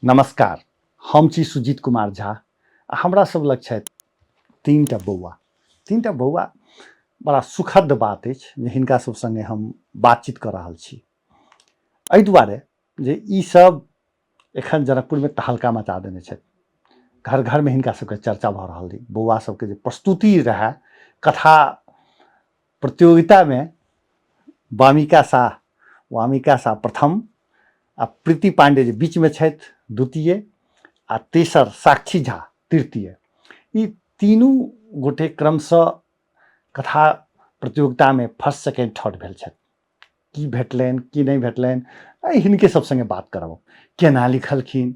नमस्कार, हम छी सुजीत कुमार झा आ हमरा सब लग छथि तीनटा बौआ। तीनटा बौआ बड़ा सुखद बात अछि जे हिनका सब संगे हम बातचीत कऽ रहल छी, एहि दुआरे जे ई सब एखन जनकपुरमे तहलका मचा देने छथि। घर घरमे हिनका सबके चर्चा भऽ रहल अछि। बौआ सबके जे प्रस्तुति रहए कथा प्रतियोगितामे, वामिका शाह, वामिका शाह प्रथम आ प्रीति पांडे जे बीचमे छथि द्वितीय आ तेसर साक्षी झा तृतीय, ई तीनू गोटे क्रमशः कथा प्रतियोगितामे फर्स्ट सेकेंड थर्ड भेल छथि। की भेटलनि की नहि भेटलनि, एहि हिनके सब सङ्गे बात करब, केना लिखलखिन।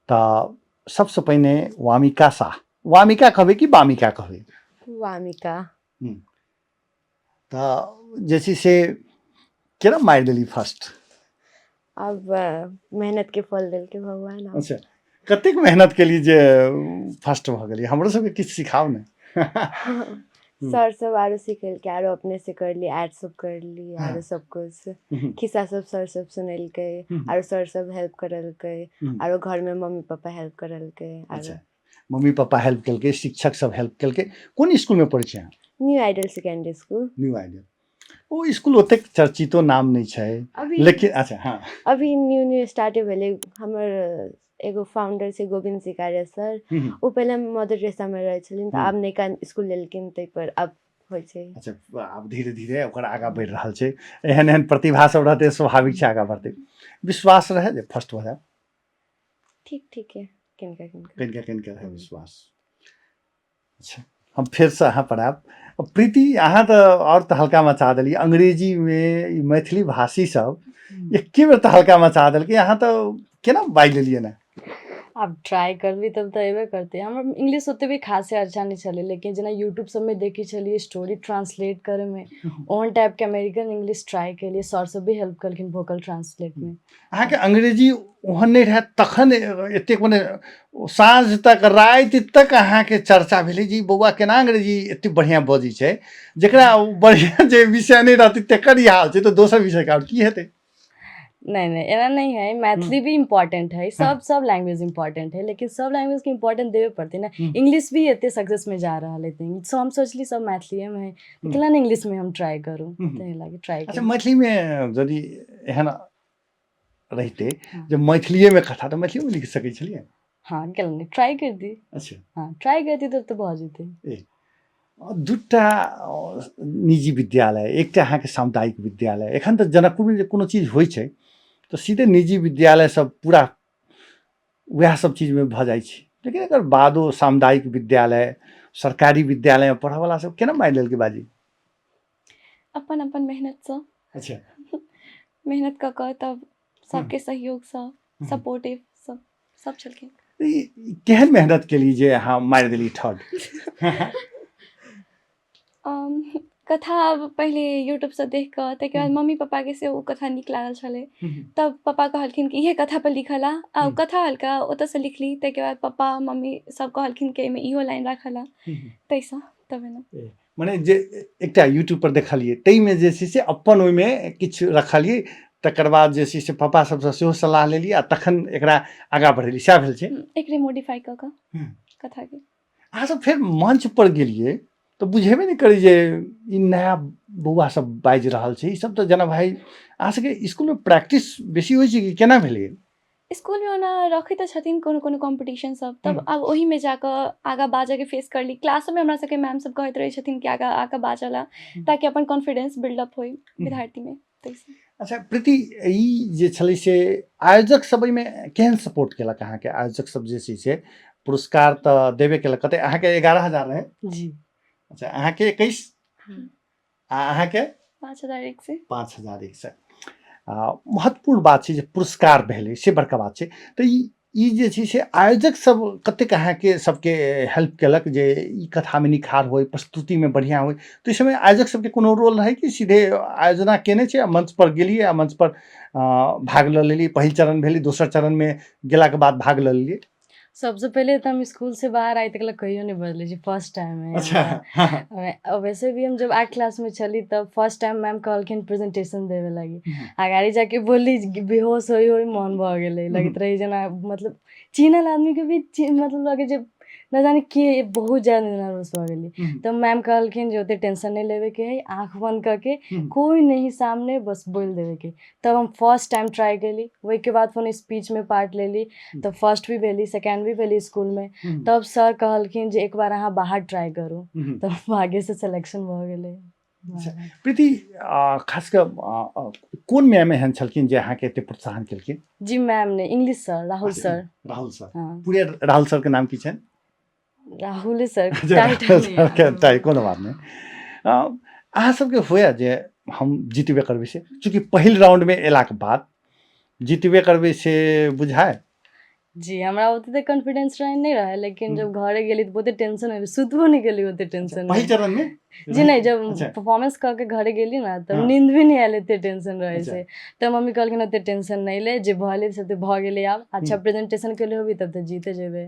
तऽ सबसँ पहिने वामिका शाह, वामिका कहबै कि वामिका कहबै? वामिका। तऽ जे छै से केना मारि देली फर्स्ट? अब मेहनत के फल देलकै भगवान। आब। अच्छा, कतेक मेहनत केली जे फर्स्ट भऽ गेली? हमरो सबके किछु सिखाउ ने। सर सब आरो सिखेलकै, आरो अपने से करली, आर्ट सब करली, आरो सब कुछ। खिस्सा सब सर सब सुनेलकै, आरो सर सब हेल्प करलकै, आरो घर में मम्मी पापा हेल्प करलकै आरो। अच्छा, मम्मी पापा हेल्प केलकै, शिक्षक सब हेल्प केलकै। कोन स्कूलमे पढ़ै छी अहाँ? New ideal secondary school. New ideal, ओ स्कूल ओतेक चर्चितो नाम नहि छै अभी लेकिन। अच्छा, हँ। अभी न्यू न्यू स्टार्टे भेलै। हमर एगो फाउंडर छै गोविन्द सिकारिया सर, ओ पहिले मदर टेरेसामे रहै छथिन, तऽ आब नयका स्कूल लेलखिन, ताहि पर आब होइ छै। अच्छा, आब धीरे धीरे ओकर आगाँ बढ़ि रहल छै। एहन एहन प्रतिभा सब रहतै, स्वाभाविक छै आगाँ बढ़तै। विश्वास रहै जे फर्स्ट भऽ जायब? ठीक ठीक है, किनका किनका। कनिका कनिका रहै विश्वास। अच्छा, हम फेरसँ अहाँ पर आयब। प्रीति, अहाँ तऽ आओर तऽ हल्का मचा देलियै अंग्रेजीमे। ई मैथिली भाषी सब एके बेर तऽ हल्का मचा देलकै। अहाँ तऽ केना बाजि लेलियै ने? आब ट्राइ करबी तब तऽ अयबे करतै। हमर इंग्लिश ओते भी खासे अच्छा नहि छलै, लेकिन जेना यूट्यूब सबमे देखै छलियै स्टोरी ट्रांसलेट करैमे, ओहन टाइपके अमेरिकन इंग्लिश ट्राइ केलियै। सर सब भी हेल्प केलखिन वोकल ट्रांसलेटमे। अहाँके अंग्रेजी ओहन नहि रहए तखन एतेक मने साँझ तक राति तक अहाँके चर्चा भेलै जे ई बौआ केना अंग्रेजी एतेक बढ़िआँ बजै छै। जकरा बढ़िआँ जे विषय नहि रहतै तकर ई हाल छै, तऽ दोसर विषयके आओर की हेतै? नहीं नहीं, एना नहीं है। मैथिली भी इम्पोर्टेंट है, सब सब लैंग्वेज इम्पोर्टेंट है, लेकिन सब लैंग्वेज के इम्पोर्टेंट देवे पड़ते ना। इंग्लिश भी एते सक्सेस में जा रहा है, सो हम सोचली सब मैथिलीए में है, तो केना इंग्लिश में हम ट्राई करूँ, ताहि लागी ट्राई। अच्छा, मैथिलीमे यदि एहन रहितै जे मैथिलीएमे कथा, तऽ मैथिलीमे लिख सकै छलियै? हाँ, केला नहि, ट्राई कर दी। हाँ, ट्राई कर दी तब तऽ भऽ जेतै। ए दूटा निजी विद्यालय, एकटा अहाँके सामुदायिक विद्यालय। एखन तऽ जनकपुरमे जे कोनो चीज होइ छै तऽ सीधे निजी विद्यालय सब पूरा वएह सब चीजमे भऽ जाइ छै, लेकिन एकर बादो सामुदायिक विद्यालय, सरकारी विद्यालयमे पढ़ऽवला सब केना मारि लेलकै बाजी? अपन अपन मेहनतसँ। मेहनत कऽ कऽ तब सबके सहयोगसँ, सपोर्टिव सब सब छलखिन। ई केहन मेहनत केली जे अहाँ मारि देली थर्ड? कथा आब पहिले यूट्यूबसँ देख कऽ, ताहिके बाद मम्मी पप्पाके सेहो ओ कथा नीक लागल छलै, तब पप्पा कहलखिन कि इहे कथा पर लिखऽ ला, आ ओ कथा हल्का ओतऽसँ लिखली। ताहिके बाद पप्पा मम्मी सब कहलखिन कि एहिमे इहो लाइन राखऽ ला, ताहिसँ तब एना। मने जे एकटा यूट्यूब पर देखलियै ताहिमे जे छै से अपन ओहिमे किछु रखलियै, तकर बाद जे छै से पापा सबसँ सेहो सलाह लेलियै आ तखन एकरा आगाँ बढ़ेलियै, सएह भेल छै? एकरे मॉडिफाई कऽ कऽ कथाके। अहाँ सब फेर मंच पर गेलियै तऽ बुझेबे नहि करै जे ई नया बौआ सब बाजि रहल छै। ई सब तऽ जेना भाइ अहाँ सबके इसकुलमे प्रैक्टिस बेसी होइ छै कि केना भेलै? स्कूलमे ओना रखै तऽ छथिन कोनो कोनो कॉम्पिटिशन सब, तब आब ओहिमे जाकऽ आगाँ बाजऽके फेस करली। क्लासोमे हमरा सबके मैम सब कहैत रहै छथिन कि आगाँ आकऽ बाजऽ ला, ताकि अपन कॉन्फिडेंस बिल्डअप होइ विद्यार्थीमे, ताहिसँ। अच्छा प्रीति, ई जे छलै से आयोजक सब एहिमे केहन सपोर्ट केलक अहाँके? आयोजक सब जे छै से पुरस्कार तऽ देबे केलक। कते अहाँके? 11,000 रहै? जी। अच्छा, अहाँके 21 आ अहाँके 5,100। 5,100। आ महत्वपूर्ण बात छै जे पुरस्कार भेलै से बड़का बात छै। तऽ ई जे छै से आयोजक सब कतेक अहाँके सबके हेल्प केलक जे ई कथामे निखार होइ, प्रस्तुतिमे बढ़िआँ होइ? तऽ एहि समय आयोजक सबके कोनो रोल रहै कि सीधे आयोजना केने छै आ मंच पर गेलियै आ मंच पर भाग लऽ लेलियै? पहिल चरण भेलै, दोसर चरणमे गेलाके बाद भाग लऽ लेलियै? सबसँ पहिले तऽ हम स्कूल से बाहर आइ तक कहियो नहि बजले छी, फर्स्ट टाइम है। अच्छा हमरा। वैसे भी हम जब 8 क्लास में छली तब फर्स्ट टाइम मैम कहलखिन प्रेजेंटेशन देवे लागी, अगाड़ी जाके बोलली, बेहोश होई होई मन भऽ गेलै। लगैत रहै जेना मतलब चिन्हल आदमीके भी मतलब लगे जे न जाने के, बहुत ज्यादा नर्वस भऽ गेली। तऽ मैम कहलखिन जे ओते टेंशन नहि लेबेके है, आँख बंद करके, कोई नहीं सामने, बस बोल देबेके। तब हम फर्स्ट टाइम ट्राई केली। ओहिके बाद फेर स्पीचमे पार्ट लेली तऽ फर्स्ट भी भेली, सेकेंड भी भेली स्कूलमे। तब सर कहलखिन जे एक बार अहाँ बाहर ट्राई करू। तब भाग्यसँ सिलेक्शन भऽ गेलै। अच्छा। प्रीति, खास कऽ कोन मैम एहन छलखिन जे अहाँके एते प्रोत्साहन केलखिन? जी मैम ने, English sir, Rahul sir. Rahul sir. हाँ। पूरे राहुल सर के नाम की छनि? राहुले सर। अच्छा, टाइटल राहुल नहि सर के याद। कोनो बात नहि। अहाँ सबके होया जे हम जीतबे करबै से, चूँकि पहिल राउंडमे एलाके बाद जीतबे करबै से बुझाय? जी, हमरा ओते तऽ कॉन्फिडेंस रहे नहि रहे, लेकिन जब घरे गेली तऽ बहुते टेंशन होले, सुतबो नहि गेली ओते टेंशन पहिल में। चरणमे? जी नहि, जब परफॉर्मेंस कऽ के घरे गेली ना तब नींद भी नहि आयल, एते टेंशन रहे। से तब मम्मी कहलखिन ओते टेंशन नहि ले, जे भऽ से तऽ भऽ गेलै, आब अच्छा प्रेजेंटेशन केले होबी तब तऽ जीते जेबै।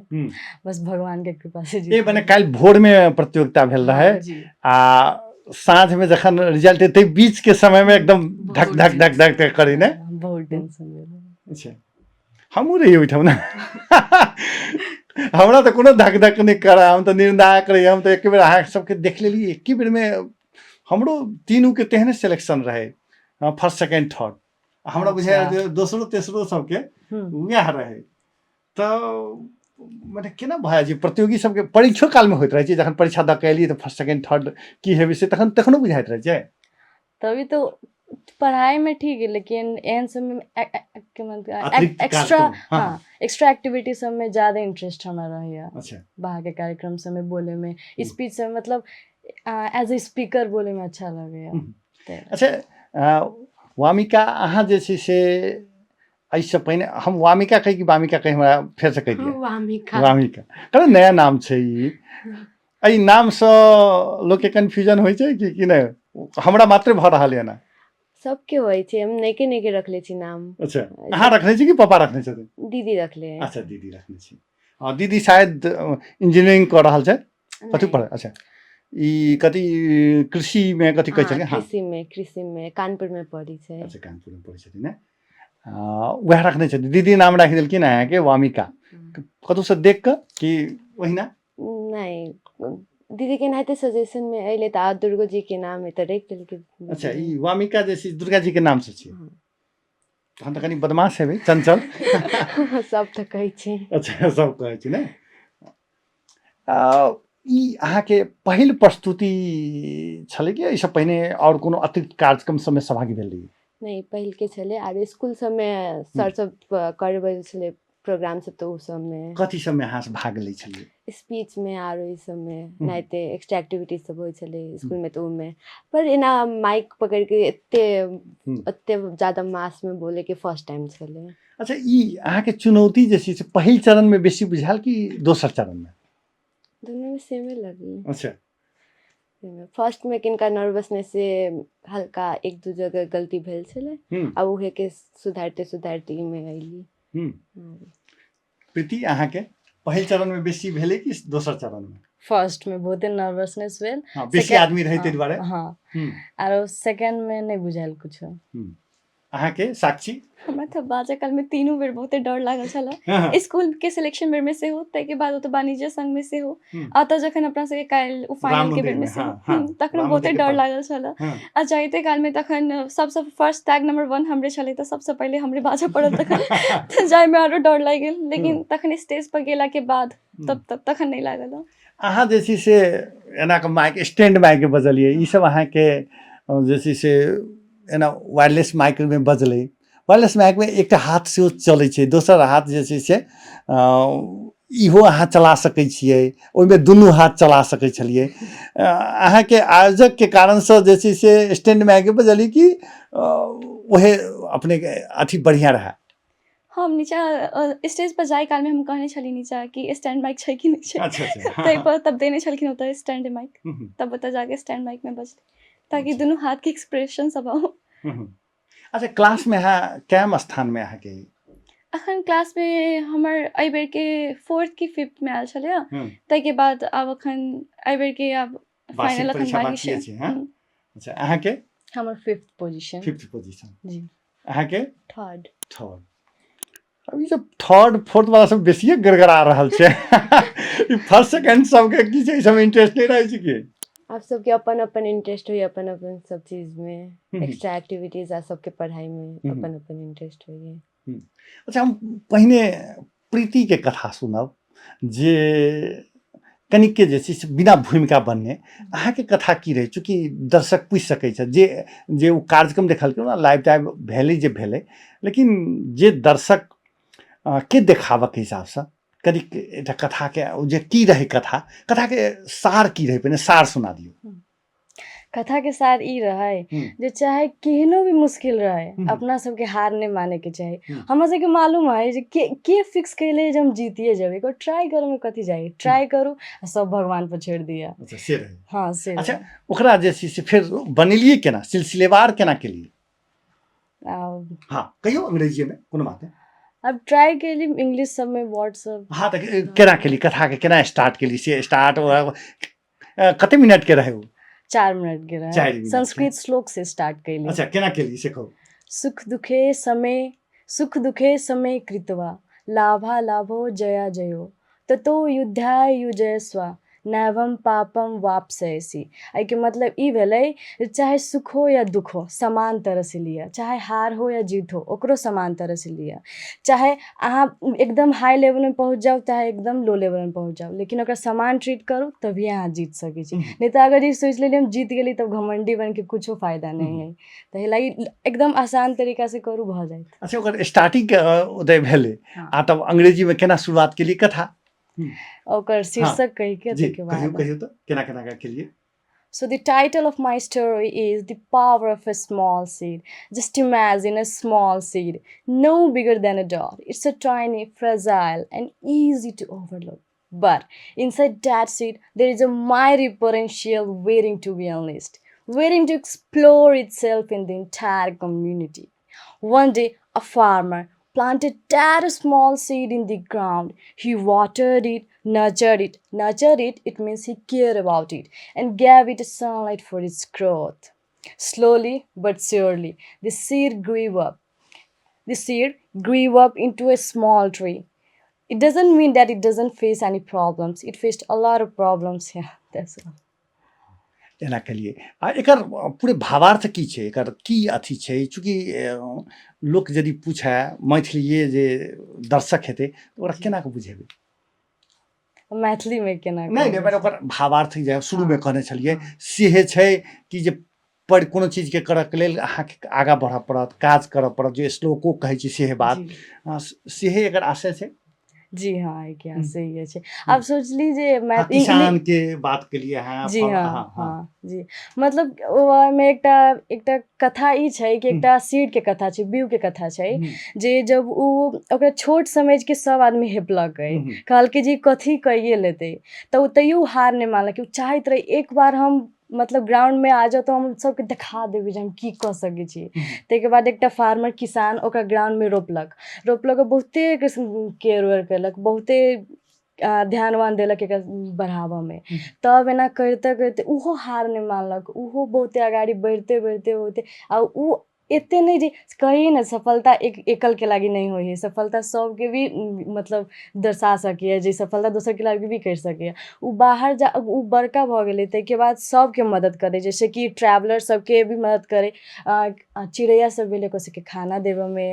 बस भगवान के कृपा से जीत ए मने गेली। काल्हि भोरमे प्रतियोगिता भेल रहै जी। आ साँझमे जखन रिजल्ट एतै, बीच के समयमे एकदम धक धक धक धक धक करी ने? हाँ, बहुत टेंशन भेल। अच्छा, हमहूँ रहियै ओहिठाम ने, हमरा तऽ कोनो धक धक नहि करै, हम तऽ निर्णायक रहियै। हम तऽ एक बेर अहाँ सबके देख लेलियै, एके बेरमे हमरो तीनूके तेहने सिलेक्शन रहै, फर्स्ट सेकेंड थर्ड। हमरा बुझायल जे दोसरो तेसरो सबके वएह रहै। तऽ मने केना भऽ जाइ छै प्रतियोगी सबके? परीक्षो कालमे होइत रहै छै, जखन परीक्षा दऽ के एलियै तऽ फर्स्ट सेकेंड थर्ड की हेबै से तखन तखनो बुझाइत रहै छै? तभी तो पढ़ाई में ठीक है, लेकिन एहन सब में के मतलब अतिरिक्त एक्स्ट्रा कार्यक्रम, हाँ। हाँ, एक्स्ट्रा एक्टिविटी सब में ज्यादा इंटरेस्ट हमरा रहैया। बाहर के कार्यक्रम सब में बोले में, स्पीच सब में, मतलब एज ए स्पीकर बोले में अच्छा लगैया। अच्छा, वामिका, अहाँ जे छै से एहिसँ पहिने, हम वामिका कही कि वामिका कही, हमरा फेरसँ कहि दिअ। वामिका। वामिका, कारण नया नाम छै ई। एहि नामसँ लोकके कन्फ्यूजन होइ छै कि कि नहि, हमरा मात्रे भऽ रहल यऽ ने? सबके होइ छै। हम नैके नैके रखले छी नाम। अच्छा, अहाँ रखने छी कि पापा रखने छथिन? दीदी रखले है। अच्छा, दीदी रखने छी। हँ, दीदी शायद इंजीनियरिंग कऽ रहल छथि, कथी नहि। पढ़, अच्छा, ई कथी कृषिमे कथी कहै छलै? हँ। कृषिमे, कानपुरमे पढ़ै छै। अच्छा, कानपुरमे पढ़ै छथिन ने। वएह रखने छथिन, दीदी नाम राखि देलखिन अहाँके वामिका, कतहुसँ देख कऽ कि ओहिना? नहि, दीदी के एनाहिते सजेशन मे अयलै तऽ आ दुर्गो जी के नाम है तऽ राखि देलकै। अच्छा, ई वामिका जे छै दुर्गा जी के नाम से छै? तहन तऽ कनि बदमाश हेबै, चंचल। सब तऽ कहै छै। अच्छा, सब कहै छै ने। ई अहाँके पहिल प्रस्तुति छलै कि एहिसँ पहिने आओर कोनो अतिरिक्त कार्यक्रम सबमे सहभागी भेल रहियै? नहि, पहिलके छलै। आर स्कूल सबमे सर सब करबै छलै प्रोग्राम सब तऽ ओ सबमे। कथी सबमे अहाँ भाग लै छलियै? स्पीच मे आर ओहि सबमे, एनाहिते एक्स्ट्रा एक्टिविटी सब होइ छलै स्कूल मे तऽ ओहिमे। पर एना माइक पकड़ि के एते एते ज्यादा मास मे बोले के फर्स्ट टाइम छलै। अच्छा, ई अहाँके चुनौती जे छै से पहिल चरणमे बेसी बुझायल कि दोसर चरणमे? दुनूमे सेमे लगलै। फर्स्ट मे किनका नर्वसनेस से हल्का एक दू जगह गलती भेल छलै। आ उहे के सुधारते सुधारते ई मे अयली। प्रीति, अहाँके पहिल चरणमे बेसी भेलै कि दोसर चरणमे? फर्स्ट में बहुते नर्वसनेस भेल। हँ, बेसी आदमी रहै ताहि दुआरे। हाँ। आरो सेकंड में नहि बुझायल कुछो। अहाँके साक्षी? हमरा तऽ बाजऽ कालमे तीनू बेर बहुते डर लागल छलै। स्कूल के सिलेक्शन बेरमे सेहो, ताहिके बाद ओतऽ वाणिज्य संघमे सेहो, आ ओतऽ जखन अपना सबके काल्हि ओ राम फाइनल के मन्दिरमे, बेरमे सेहो। हाँ, हाँ, तखनो राम बहुते मन्दिरके डर पास। लागल छलै। आ जाइते कालमे तखन सबसँ फर्स्ट टैग नंबर 1 हमरे छलै, तऽ सबसँ पहिले हमरे बाजऽ पड़ल तखन, तऽ जाइमे आरो डर लागि गेल। लेकिन तखन स्टेज पर गेलाके बाद तब तब तखन नहि लागल। अहाँ जे छै से एना कऽ माइक, स्टैंड माइक बजलियै, ई सब अहाँके जे छै से एना वायरलेस माइकमे बजलै। वायरलेस माइकमे एकटा हाथ सेहो चलै छै, दोसर हाथ जे छै से इहो अहाँ चला सकै छियै, ओहिमे दुनू हाथ चला सकै छलियै। अहाँके आयोजकके कारणसँ जे छै से स्टैंड माइक बजलियै कि ओहे अपनेके अथी बढ़िआँ रहए? हम नीचा स्टेज पर जाय कालमे हम कहने छली नीचा कि स्टैंड माइक छै कि नहि छै। अच्छा अच्छा ताहि पर तब देने छलखिन ओतऽ स्टैंड माइक। तब ओतऽ जाके स्टैंड माइक में बजली ताकि दुनू हाथ के एक्सप्रेशन सब आओ। अच्छा, क्लासमे अहाँ कैम स्थानमे अहाँके? अखन क्लासमे हमर एहि बेरके फोर्थ कि फिफ्थमे आयल छलै ताहिके बाद आब अखन एहि बेरके आब वार्षिक फाइनल अखन परीक्षा बाकी बाकिए छै छै। हँ, अच्छा, अहाँके? हमर फिफ्थ पोजिशन। Fifth position. जी। अहाँके? थर्ड। थर्ड। अब ई सब थर्ड फोर्थ वाला सब बेसिए गड़गड़ा रहल छै। ई फर्स्ट सेकंड सबके की छै, ई सब इंटरेस्ट नहि रहै छै की? आब सबके अपन अपन इंटरेस्ट होइए, अपन अपन सब चीजमे, एक्स्ट्रा एक्टिविटीज आ सबके पढ़ाइमे अपन अपन इंटरेस्ट होइए। अच्छा, हम पहिने प्रीतिके कथा सुनब जे कनिके जे छै से बिना भूमिका बनने अहाँके कथा की रहै। चूँकि दर्शक पूछि सकै छै जे जे ओ कार्यक्रम देखलकै ओना लाइव टाइव भेलै जे भेलै, लेकिन जे दर्शक के देखाबऽके हिसाबसँ कनिक एकटा कथाके ओ जे की रहै, कथा कथाके सार की रहै, पहिने सार सुना दियौ। कथाके सार ई रहै जे चाहे केहनो भी मुश्किल रहै, अपना सबके हार नहि मानैके चाही। हमरा सबके मालूम है जे के के फिक्स कैले जे हम जीतिए जेबै। एक ट्राई करैमे कथी जाइ? ट्राई करू आ सब भगवान पर छोड़ि दिअ। अच्छा, से रहै। हँ, से अच्छा। रहै। ओकरा जे छै से फेर बनेलियै केना, सिलसिलेवार केना केलियै? हँ, कहियौ अंग्रेजीमे, कोनो बात नहि। आब ट्राई केली इंग्लिश सबमे वर्ड सब। हँ, तऽ केना केली, कथाके केना स्टार्ट केली से? स्टार्ट कते मिनट के रहै ओ? 4 मिनट के रहे। 4 मिनट के। संस्कृत श्लोक से स्टार्ट कैली। अच्छा, केना केली से कहू। सुख दुखे समय, सुख दुखे समय कृत्वा लाभा लाभो जया जयो ततो युद्धाय युजयस्व नैवम पापम वापसयसि। एहिके मतलब ई भेलै जे चाहे सुख हो या दुख हो, समान तरहसँ लिअ। चाहे हार हो या जीत हो, ओकरो समान तरहसँ लिअ। चाहे अहाँ एकदम हाई लेवलमे पहुँच जाउ, चाहे एकदम लो लेवलमे पहुँच जाउ, लेकिन ओकरा समान ट्रीट करू, तभी अहाँ जीत सकै छी। नहि तऽ अगर ई सोचि लेलियै हम जीत गेली, तब घमण्डी बनिके कुछो फायदा नहि है। ताहि लागि एकदम आसान तरीकासँ करू, भऽ जायत। अच्छा, ओकर स्टार्टिंग के उदय भेलै। आ तब अंग्रेजीमे केना शुरुआत केलियै कथा? ओकर शीर्षक कहिके जी। ताहिके कहियौ। बाद। कहियौ तऽ केना केना केलियै? So, the title of my story is The Power of a Small Seed. Just imagine a small seed, no bigger than a dot. It's a tiny, fragile, and easy to overlook. But inside that seed, there is a mighty potential waiting to be unleashed, waiting to explore itself in the entire community. One day, a farmer planted that small seed in the ground. He watered it, nurtured it. Nurtured it, it means he cared about it and gave it sunlight for its growth. Slowly but surely, the seed grew up. The seed grew up into a small tree. It doesn't mean that it doesn't face any problems. It faced a lot of problems. Yeah, that's all. एना केलियै आ एकर पूरे भावार्थ की छै, एकर की अथी छै? चूँकि लोक यदि पूछए, मैथिलीए जे दर्शक हेतै, तऽ ओकरा केना कऽ बुझेबै? मैथिलीमे केना नहि नहि। कहबै? मने ओकर भावार्थ जे शुरूमे कहने छलियै सेहे छै कि जे पर कोनो चीजके करऽके लेल अहाँके आगाँ बढ़ऽ पड़त, काज करऽ पड़त, जे श्लोको कहै छी सेहे बात। सेहे एकर आशय छै। जी हँ, एहिके आशय छै। आब सोचली जे किसान के बात केलियै अहाँ। जी हँ। हँ जी, मतलब ओहिमे एकटा एकटा कथा ई छै कि एकटा सीडके कथा छै, बीउके कथा छै, जे जब ओ ओकरा छोट समझिके सब आदमी हेपलकै, कहलकै जे कथी कैये लेतै, तऽ ओ तैयो हार नहि मानलकै। ओ चाहैत रहै एक बार हम मतलब ग्राउंडमे आ जाउ तऽ हम सबके देखा देबै जे हम की कऽ सकै छी। ताहिके बाद एकटा फार्मर, किसान ओकरा ग्राउंडमे रोपलक। रोपलक, बहुते केयर वेयर केलक, बहुते ध्यान वान देलक एकर बढ़ाबऽमे। तब एना करिते करिते ओहो हार नहि मानलक। ओहो बहुते अगाडि बढ़िते बढ़िते बढ़िते आ ओ एते नहि जे कही ने, सफलता एक एकलके लागि नहि होइ हइ। सफलता सबके भी मतलब दर्शा सकैए जे सफलता दोसरके लागि भी करि सकैए। ओ बाहर जा ओ बड़का भऽ गेलै, ताहिके बाद सबके मदद करै, जैसे कि ट्रैवलर सबके भी मदद करै, चिड़ैया सब भेलै, ओकर सबके खाना देबऽमे,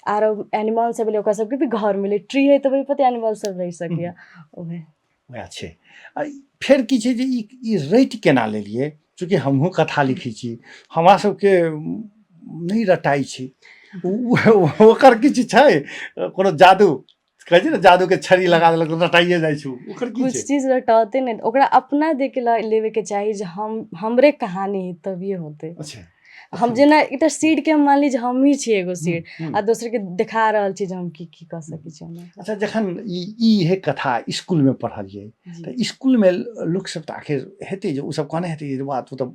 आरो एनिमल सब भेलै, ओकरा सबके भी घर मिलै। ट्री हइ तऽ ओहि पर एनिमल सब रहि सकैए, ओहे। वएह छै। आ फेर की छै जे ई ई रटि केना लेलियै? चूँकि हमहूँ कथा लिखै छी, हमरा सबके नहि रटाइ छै। ओकर किछु छै कोनो जादू? कहै छै ने, जादूके छड़ी लगा देलक, रटाइए जाइ छै। ओकर की कुछ छै? चीज रटौते नहि, ओकरा अपना देके लेबेके चाही जे हम हमरे कहानी है, तभिए होतै। हम जेना एकटा सीडके हम मानली जे हमही छी एगो सीड आ दोसरके देखा रहल छी जे हम की की कऽ सकै छी हमरा। अच्छा, जखन ई इहे कथा स्कूलमे पढ़लियै तऽ स्कूलमे लोकसब तऽ आखिर हेतै जे ओ सब कहने हेतै जे वाह, तू तऽ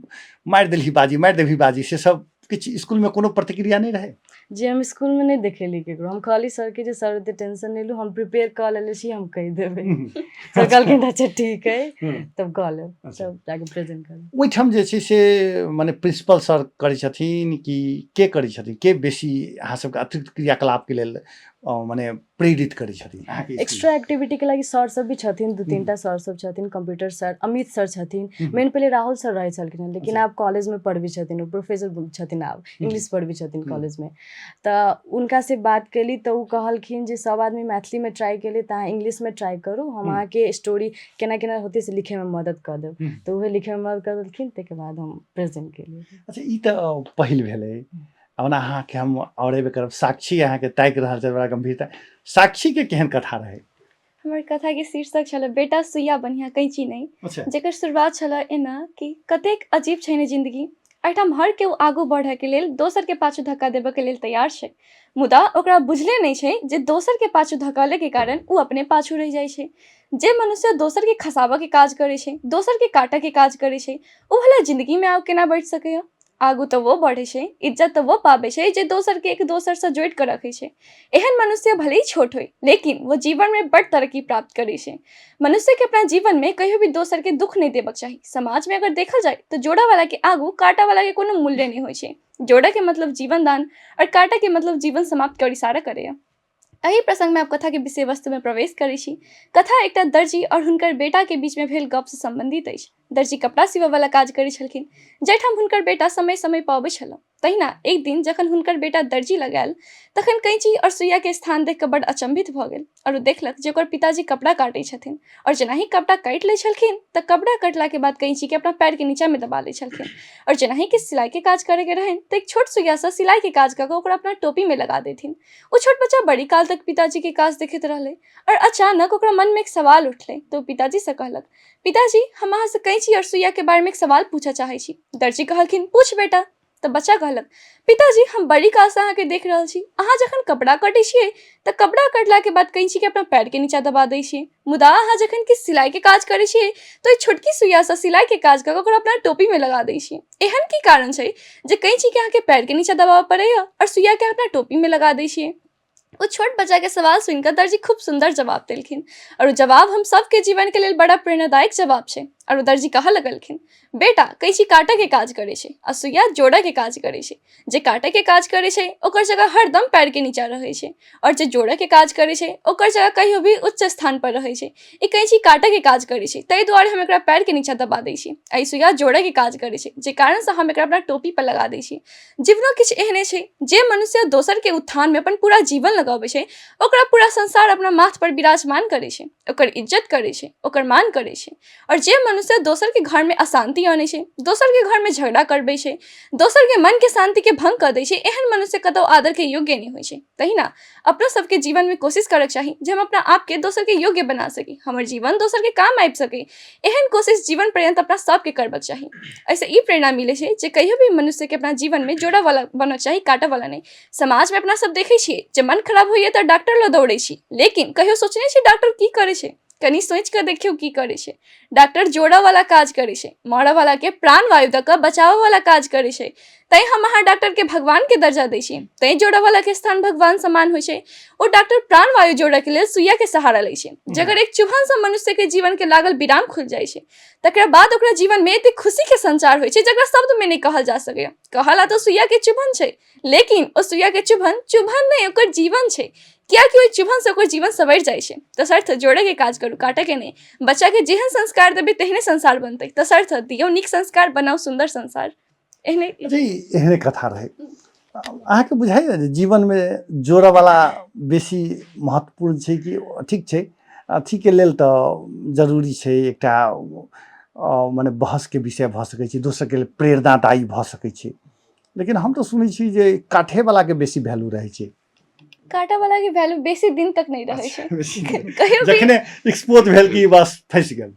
मारि देलही बाजी, मारि देबही बाजी, से सब किछु स्कूलमे कोनो प्रतिक्रिया नहि रहै? जे हम स्कूलमे नहि देखेली ककरो। हम कहली सरके जे सर ओते टेंशन नहि लू, हम प्रिपेयर कऽ लेले छी, हम कहि देबै। सर कहलखिन अच्छा ठीक है, तब कऽ लेब। तब जाके प्रेजेंट कर। ओहिठाम जे छै से मने प्रिंसिपल सर करै छथिन कि के करै छथिन, के बेसी अहाँ सबके अतिरिक्त क्रियाकलापके लेल मने प्रेरित करै छथिन अहाँके स्कूलमे? एक्स्ट्रा एक्टिविटी के लागि सर सब भी छथिन, दू तीन टा सर सब छथिन, कंप्यूटर सर, अमित सर छथिन। मेन पहिले राहुल सर रहै छलखिन हँ, लेकिन आब कॉलेजमे पढ़बै छथिन, ओ प्रोफेसर छथिन, आब इंग्लिश पढ़बै छथिन कॉलेजमे। तऽ हुनका से बात केली तऽ ओ कहलखिन जे सब आदमी मैथिलीमे ट्राई केली तऽ अहाँ इंग्लिशमे ट्राई करू, हम अहाँके स्टोरी केना केना होतै से लिखैमे मदद कऽ देब। तऽ उहे लिखैमे मदद कऽ देलखिन, ताहिके बाद हम प्रेजेंट केलियै। अच्छा, ई तऽ पहिल भेलै। ओना अहाँके हम आओर एबे करब, साक्षी अहाँके ताकि रहल छै बड़ा गंभीरता। साक्षीके केहन कथा रहै? हमर कथाके शीर्षक छलै बेटा सुइया बढ़िआँ कैंची नहि। जेकर शुरुआत छलै एना कि कतेक अजीब छै ने जिंदगी, एहिठाम हर केओ आगू बढ़यके लेल दोसरके पाछू धक्का देबयके लेल तैयार छै, मुदा ओकरा बुझले नहि छै जे दोसरके पाछू धकलैके कारण ओ अपने पाछू रहि जाइ छै। जे मनुष्य दोसरके खसाबऽके काज करै छै, दोसरके काटऽके काज करै छै, ओ भला जिंदगीमे आगू केना बढ़ि सकैए? आगू तऽ वो बढ़ै छै, इज्जत तऽ वो पाबै छै जे दोसरके एक दोसरसँ जोड़ि कऽ रखै छै। एहन मनुष्य भले ही छोट होइ, लेकिन वो जीवनमे बड्ड तरक्की प्राप्त करै छै। मनुष्यके अपना जीवनमे कहियो भी दोसरके दुःख नहि देबक चाही। समाजमे अगर देखल जाय तऽ जोड़ऽवलाके आगू काटऽवलाके कोनो मूल्य नहि होइ छै। जोड़ऽके मतलब जीवन दान आओर काटऽके मतलब जीवन समाप्त कर इशारा करैए। एहि प्रसङ्गमे आब कथाके विषय वस्तुमे प्रवेश करै छी। कथा एकटा दर्जी आओर हुनकर बेटाके बीचमे भेल गपसँ सम्बन्धित अछि। दर्जी कपड़ा सिबऽवला काज करै छलखिन, जाहिठाम हुनकर बेटा समय समय पर अबै छल। तहिना एक दिन जखन हुनकर बेटा दर्जी लग आयल तखन कैंची आओर सुइयाके स्थान देख कऽ बड्ड अचम्भित भऽ गेल आओर ओ देखलक जे ओकर पिताजी कपड़ा काटै छथिन आओर जेनाही कपड़ा काटि लै छलखिन तऽ कपड़ा कटलाके बाद कैंचीके अपना पैरके नीचाँमे दबा लै छलखिन आओर जेनाही कि सिलाइके काज करैके रहनि तऽ एक छोट सुइयासँ सिलाइके काज कऽ कऽ ओकरा अपना टोपीमे लगा देथिन। ओ छोट बच्चा बड़ी काल तक पिताजीके काज देखैत रहलै आओर अचानक ओकरा मनमे एक सवाल उठलै तऽ ओ पिताजीसँ कहलक, पिताजी हम अहाँसँ कैंची आओर सुइयाके बारेमे एक सवाल पूछऽ चाहै छी। दर्जी कहलखिन, पूछ बेटा। तऽ बच्चा कहलक, पिताजी हम बड़ी कालसँ अहाँके देख रहल छी, अहाँ जखन कपड़ा कटै छियै तऽ कपड़ा कटलाके बाद कैंचीके अपना पैरके नीचा दबा दै छियै, मुदा अहाँ जखन कि सिलाइके काज करै छियै तऽ ओहि छोटकी सुइयासँ सिलाइके काज कऽ कऽ ओकरा अपना टोपीमे लगा दै छियै। एहन की कारण छै जे कैंचीके अहाँके पैरके नीचा दबाबऽ पड़ैए आओर सुइयाके अहाँ अपना टोपीमे लगा दै छियै? ओ छोट बच्चाके सवाल सुनि कऽ दर्जी खूब सुन्दर जवाब देलखिन आओर ओ जवाब हम सबके जीवनके लेल बड़ा प्रेरणादायक जवाब छै। आओर ओ दर्जी कहऽ लगलखिन, बेटा कैंची काटऽके काज करै छै आ सुइया जोड़ऽके काज करै छै। जे काटऽके काज करै छै ओकर जगह हरदम पैरके नीचा रहै छै आओर जे जोड़ऽके काज करै छै ओकर जगह कहियो भी उच्च स्थान पर रहै छै। ई कैंची काटऽके काज करै छै ताहि दुआरे हम एकरा पैरके नीचा दबा दै छी आ ई सुइया जोड़ऽके काज करै छै जे कारणसँ हम एकरा अपना टोपी पर लगा दै छी। जीवनो किछु एहने छै, जे मनुष्य दोसरके उत्थानमे अपन पूरा जीवन लगबै छै ओकरा पूरा संसार अपना माथ पर विराजमान करै छै, ओकर इज्जत करै छै, ओकर मान करै छै। आओर जे मनुष्य दोसरके घरमे अशान्ति अनै छै, दोसरके घरमे झगड़ा करबै छै, दोसरके मनके शान्तिके भङ्ग कऽ दै छै, एहन मनुष्य कतहु आदरके योग्य नहि होइ छै। तहिना अपनो सबके जीवनमे कोशिश करऽके चाही जे हम अपना आपके दोसरके योग्य बना सकी, हमर जीवन दोसरके काम आबि सकै, एहन कोशिश जीवन पर्यन्त अपना सबके करबाक चाही। एहिसँ ई प्रेरणा मिलै छै जे कहियो भी मनुष्यके अपना जीवनमे जोड़ऽवला बनऽ चाही, काटऽवला नहि। समाजमे अपना सब देखै छियै जे मन खराब होइए तऽ डॉक्टर लग दौड़ै छी, लेकिन कहियो सोचने छी डॉक्टर की करै छै? कनि सोचि कऽ देखियौ की करै छै। डॉक्टर जोड़ऽवला काज करै छै, मरऽवलाके प्राणवायु दऽ कऽ बचाबऽवला काज करै छै। तैँ हम अहाँ डॉक्टरके भगवानके दर्जा दै छी, तैँ जोड़ऽवलाके स्थान भगवान समान होइ छै। ओ डॉक्टर प्राणवायु जोड़ऽके लेल सुइयाके सहारा लै छै, जकर एक चुभनसँ मनुष्यके जीवनके लागल विराम खुलि जाइ छै। तकरा बाद ओकरा जीवनमे एतेक खुशीके संचार होइ छै जकरा शब्दमे नहि कहल जा सकैए। कहला तऽ सुइयाके चुभन छै, लेकिन ओ सुइयाके चुभन चुभन नहि, ओकर जीवन छै, कियाकि ओहि चुभनसँ ओकर जीवन सवरि जाइ छै। तसर्थ जोड़ैके काज करू, काटैके नहि। बच्चाके जेहन संस्कार देबै तेहने संसार बनतै। तसर्थ दियौ नीक संस्कार, बनाउ सुन्दर संसार। एहने अच्छा, एहने कथा रहै। अहाँके बुझाइए जे जीवनमे जोड़ऽवला बेसी महत्वपूर्ण छै कि ठीक छै अथीके लेल तऽ जरूरी छै, एकटा मने बहसके विषय भऽ सकै छै, दोसरके लेल प्रेरणादायी भऽ सकै छै, लेकिन हम तऽ सुनै छी जे काठेवलाके बेसी वैल्यू रहै छै। काटा वाला के वैल्यू बेसी दिन तक नहीं रहे छै। बेसी दिन। कहियो भी जखने एक्सपोज भेल कि बस फंसि गेल।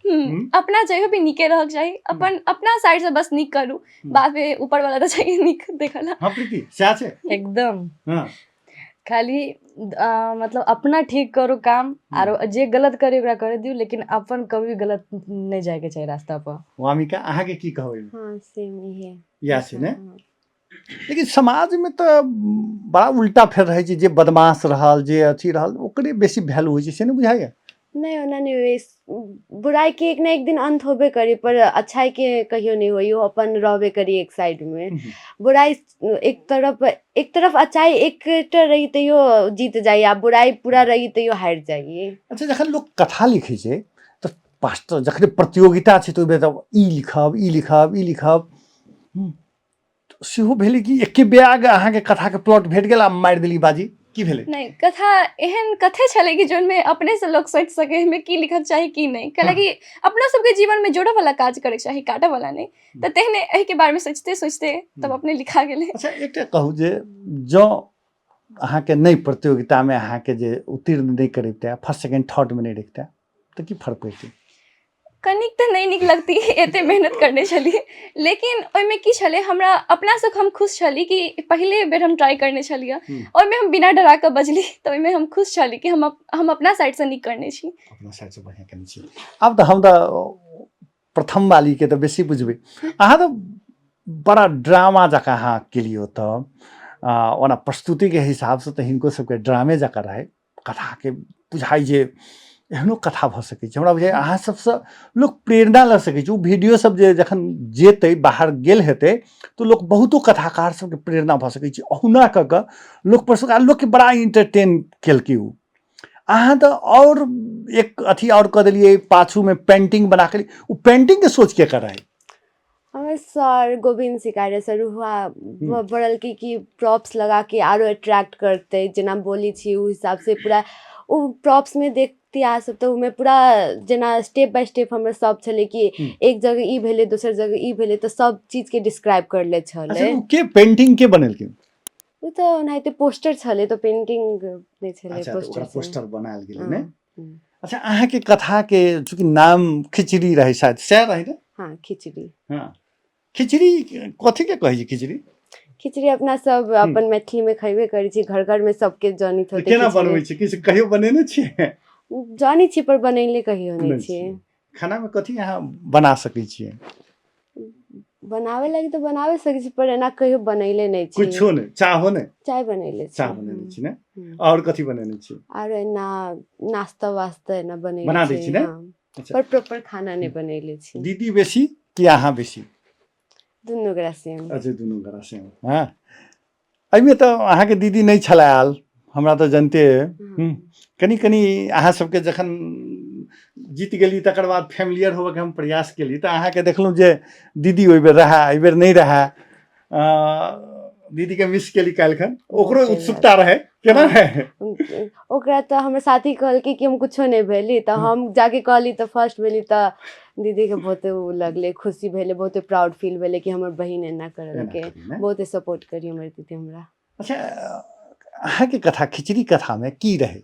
अपना जहियो भी नीके रहक चाही, अपन अपना साइड से बस नीक करू, बाद में ऊपर वाला तऽ चाहिए नीक देखला। हाँ प्रीति, सएह छै? एकदम। हाँ। खाली मतलब अपना ठीक करू काम, आरो जे गलत करे ओकरा करे दियौ, लेकिन अपन कभी भी गलत नहीं जायके चाही रास्ता पर। वामिका, अहाँके की कहबै? हाँ, सेम इहे। इएह छै ने? हाँ। लेकिन समाजमे तऽ बड़ा उल्टा फेर रहै छै, जे बदमाश रहल, जे अथी रहल, ओकरे बेसी वैल्यू होइ छै, से नहि बुझाइए? नहि, ओना नहि होइ। बुराइ के एक ने एक दिन अंत होबे करी, पर अच्छाई के कहियो नहि होई, ओ अपन रहबे करी एक साइड में। बुराइ एक तरफ, एक तरफ अच्छाई एकटा रही तैयो जीत जाइए, आ बुराइ पूरा रही तैयो हारि जाइए। अच्छा, जखन लोक कथा लिखै छै तऽ पास्टर जखने प्रतियोगिता छै तऽ ओहिमे तऽ ई लिखब, ई लिखब, ई लिखब, सेहो भेलै कि एके बैग अहाँके कथाके प्लॉट भेट गेल आ मारि देली बाजी, की भेलै? नहि, कथा एहन कथे छलै कि जोनमे अपनेसँ लोक सोचि सकै एहिमे की लिखक चाही की नहि, कैलाकि अपनो सबके जीवनमे जोड़ऽ वाला काज करैके चाही, काटऽ वाला नहि। तऽ तेहने एहिके बारेमे सोचिते सोचिते तब अपने लिखा गेलै। अच्छा, एकटा कहू जे जँ अहाँके नहि प्रतियोगितामे अहाँके जे उत्तीर्ण नहि करबितै, फर्स्ट सेकेंड थर्डमे नहि रखितै, तऽ की फर्क पड़ितै? कनिक तऽ नहि नीक लगती, एते मेहनत करने छलियै, लेकिन ओहिमे की छलै, हमरा अपनासँ हम खुश छली कि पहिले बेर हम ट्राई करने छलियै, ओहिमे हम बिना डरा कऽ बजली, तऽ ओहिमे हम खुश छली कि हम अपना साइडसँ नीक करने छी। अपना साइडसँ बढ़िआँ केने छी। आब तऽ हम तऽ प्रथम वालीके तऽ बेसी बुझबै, अहाँ तऽ बड़ा ड्रामा जकाँ अहाँ केलियै ओतऽ। ओना प्रस्तुतिके हिसाबसँ तऽ हिनको सबके ड्रामे जकाँ रहै कथाके, बुझाइ जे एहनो कथा भऽ सकै छै। हमरा बुझाइ अहाँ सबसँ लोक प्रेरणा लऽ सकै छै। ओ वीडियो सब जे जखन जेतै, बाहर गेल हेतै, तऽ लोक बहुतो कथाकार सबके प्रेरणा भऽ सकै छै। अहुना कऽ कऽ लोक पर आ लोकके बड़ा इंटरटेन केलकै ओ। अहाँ तऽ आओर एक अथी आओर कऽ देलियै, पाछूमे पेंटिंग बना कऽ। ओ पेंटिंगके सोच के रहै? हमर सर गोविन्द शिकारे सर हुआ बोललकै कि प्रॉप्स लगा के आरो अट्रैक्ट करतै, जेना बोलै छी ओ हिसाबसँ पूरा ओ प्रॉप्समे देखती अहाँ सब, तऽ ओहिमे पूरा जेना स्टेप बाय स्टेप हमर सब छलै कि एक जगह ई भेलै, दोसर जगह ई भेलै, तऽ सब चीजके डिस्क्राइब करले छलै। अच्छा, ओ के पेंटिंग के बनेलखिन? ओ तऽ ओनाहिते पोस्टर छलै, तऽ पेंटिंग नहि छलै। अच्छा, तऽ ओकरा पोस्टर। पोस्टर बनायल गेलै ने? अच्छा, अहाँके कथाके चूँकि नाम खिचड़ी रहै, शायद सएह रहै ने? हँ, खिचड़ी। हँ, खिचड़ी कथीके कहै छै खिचड़ी? खिचड़ी अपना सब अपन मैथिलीमे खयबे करै छी, घर घरमे सबके जनैत होतै। केना खिचड़ी बनबै छै, किछु कहियो बनेने छियै? जानै छी, पर बनैले कहियो नहि नहि छियै। छियै। खानामे कथी अहाँ बना सकै छियै? बनावे लागी तऽ बनाबे सकै छी, पर एना कहियो बनैले नहि छी। कुछो नहि? चाहो नहि? चाय बनैले छी। चाह बनेने छी ने? हम्म। आओर कथी बनेने छी? आरो एना नाश्ता वास्ता एना बनैले। बना दै छी ने? हाँ। अच्छा। पर प्रॉपर खाना नहि बनैले छी। दीदी बेसी कि अहाँ बेसी? दुनू गोरा सेम। अच्छा, दुनू गोरा सेम। हँ, एहिमे तऽ अहाँके दीदी नहि छलै आयल, हमरा तऽ जनते। कनि कनि अहाँ सबके जखन जीत गेली तकर बाद फैमिलियर होबऽके हम प्रयास केली, तऽ अहाँके देखलहुँ जे दीदी ओहि बेर रहए, एहि बेर नहि रहए। दीदीके मिस केली काल्हिखन, ओकरो उत्सुकता रहै, केना रहै? ओकरा तऽ हमर साथी कहलकै कि हम कुछो नहि भेली, तऽ हम जाके कहली तऽ फर्स्ट भेली, तऽ दीदीके बहुते ओ लगलै, खुशी भेलै, बहुते प्राउड फील भेलै कि हमर बहिन एना करलकै। बहुते सपोर्ट करी हमर दीदी हमरा। अच्छा, अहाँके कथा खिचड़ी कथामे की रहै?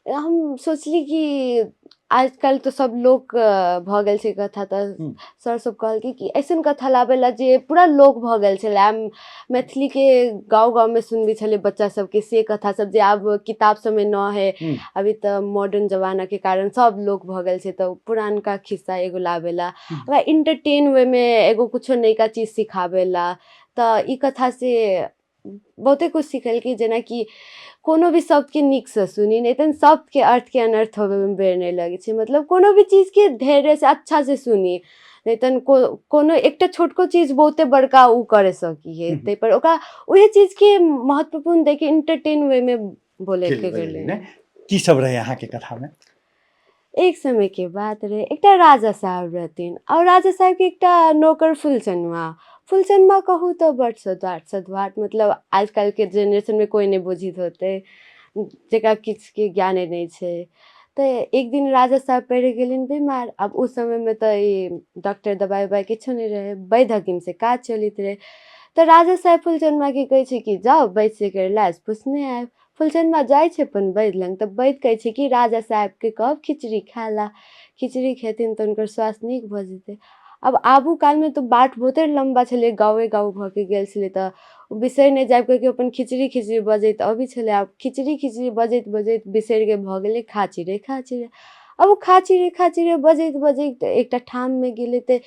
हम सोचली कि आजकल तऽ सब लोक भऽ गेल छै कथा, तऽ सर सब कहलकै कि अइसन कथा लाबै लए जे पूरा लोक भऽ गेल छलै, आब मैथिलीके गाँव गाँवमे सुनबै छलै बच्चा सबके, से कथा सब जे आब किताब सबमे न है। अभी तऽ मॉडर्न जमानाके कारण सब लोक भऽ गेल छै, तऽ पुरानका खिस्सा एगो लाबै लए, ओकरा इंटरटेन वेमे एगो कुछो नयका चीज सिखाबै लए। तऽ ई कथा से बहुते कुछ सिखेलकै, जेनाकि कोनो भी शब्दके नीकसँ सुनी, नहि तऽ शब्दके अर्थके अनर्थ होबेमे बेर नहि लगै छै। मतलब कोनो भी चीजके धैर्यसँ अच्छासँ सुनी, नहि तऽ कोनो एकटा छोटको चीज बहुते बड़का ओ करि सकी है। ताहिपर ओकरा उहे चीजके महत्वपूर्ण दैके इंटरटेन वेमे बोलेके गेलै। की सब रहै अहाँके कथामे? एक समयके बात रहै, एकटा राजा साहब रहथिन, आओर राजा साहबके एकटा नौकर फुलचनुआ। फुलचनुआ कहू तऽ बड्ड सधुआट सधुआट, मतलब आजकलके जेनरेशनमे कोइ नहि बुझैत होतै, जकरा किछुके ज्ञाने नहि छै। तऽ एक दिन राजा साहब पड़ि गेलनि बीमार। आब ओ समयमे तऽ ई डॉक्टर दबाइ उबाइ किछो नहि रहै, वैद्य हकीमसँ काज चलैत रहै। तऽ राजा साहब फुलचनुआके कहै छै कि जाउ वैद्यसँ एकर इलाज पुछने आयब। फुलचनमा जाइ छै अपन वैद्य लग, तऽ वैद्य कहै छै कि राजा साहेबके कहब खिचड़ी खाय लए, खिचड़ी खेथिन तऽ हुनकर स्वास्थ्य नीक भऽ जेतै। आब आबू कालमे तऽ बाट बहुते लम्बा छलै, गाँवे गाँव भऽ के गेल छलै, तऽ ओ बिसरि नहि जायब कहिके अपन खिचड़ी खिचड़ी बजैत अबै छलै। आब खिचड़ी खिचड़ी बजैत बजैत बिसरि के भऽ गेलै खाची रे खाची रे। आब ओ खाची रे खाची रे बजैत बजैत एकटा ठाममे गेलै, तऽ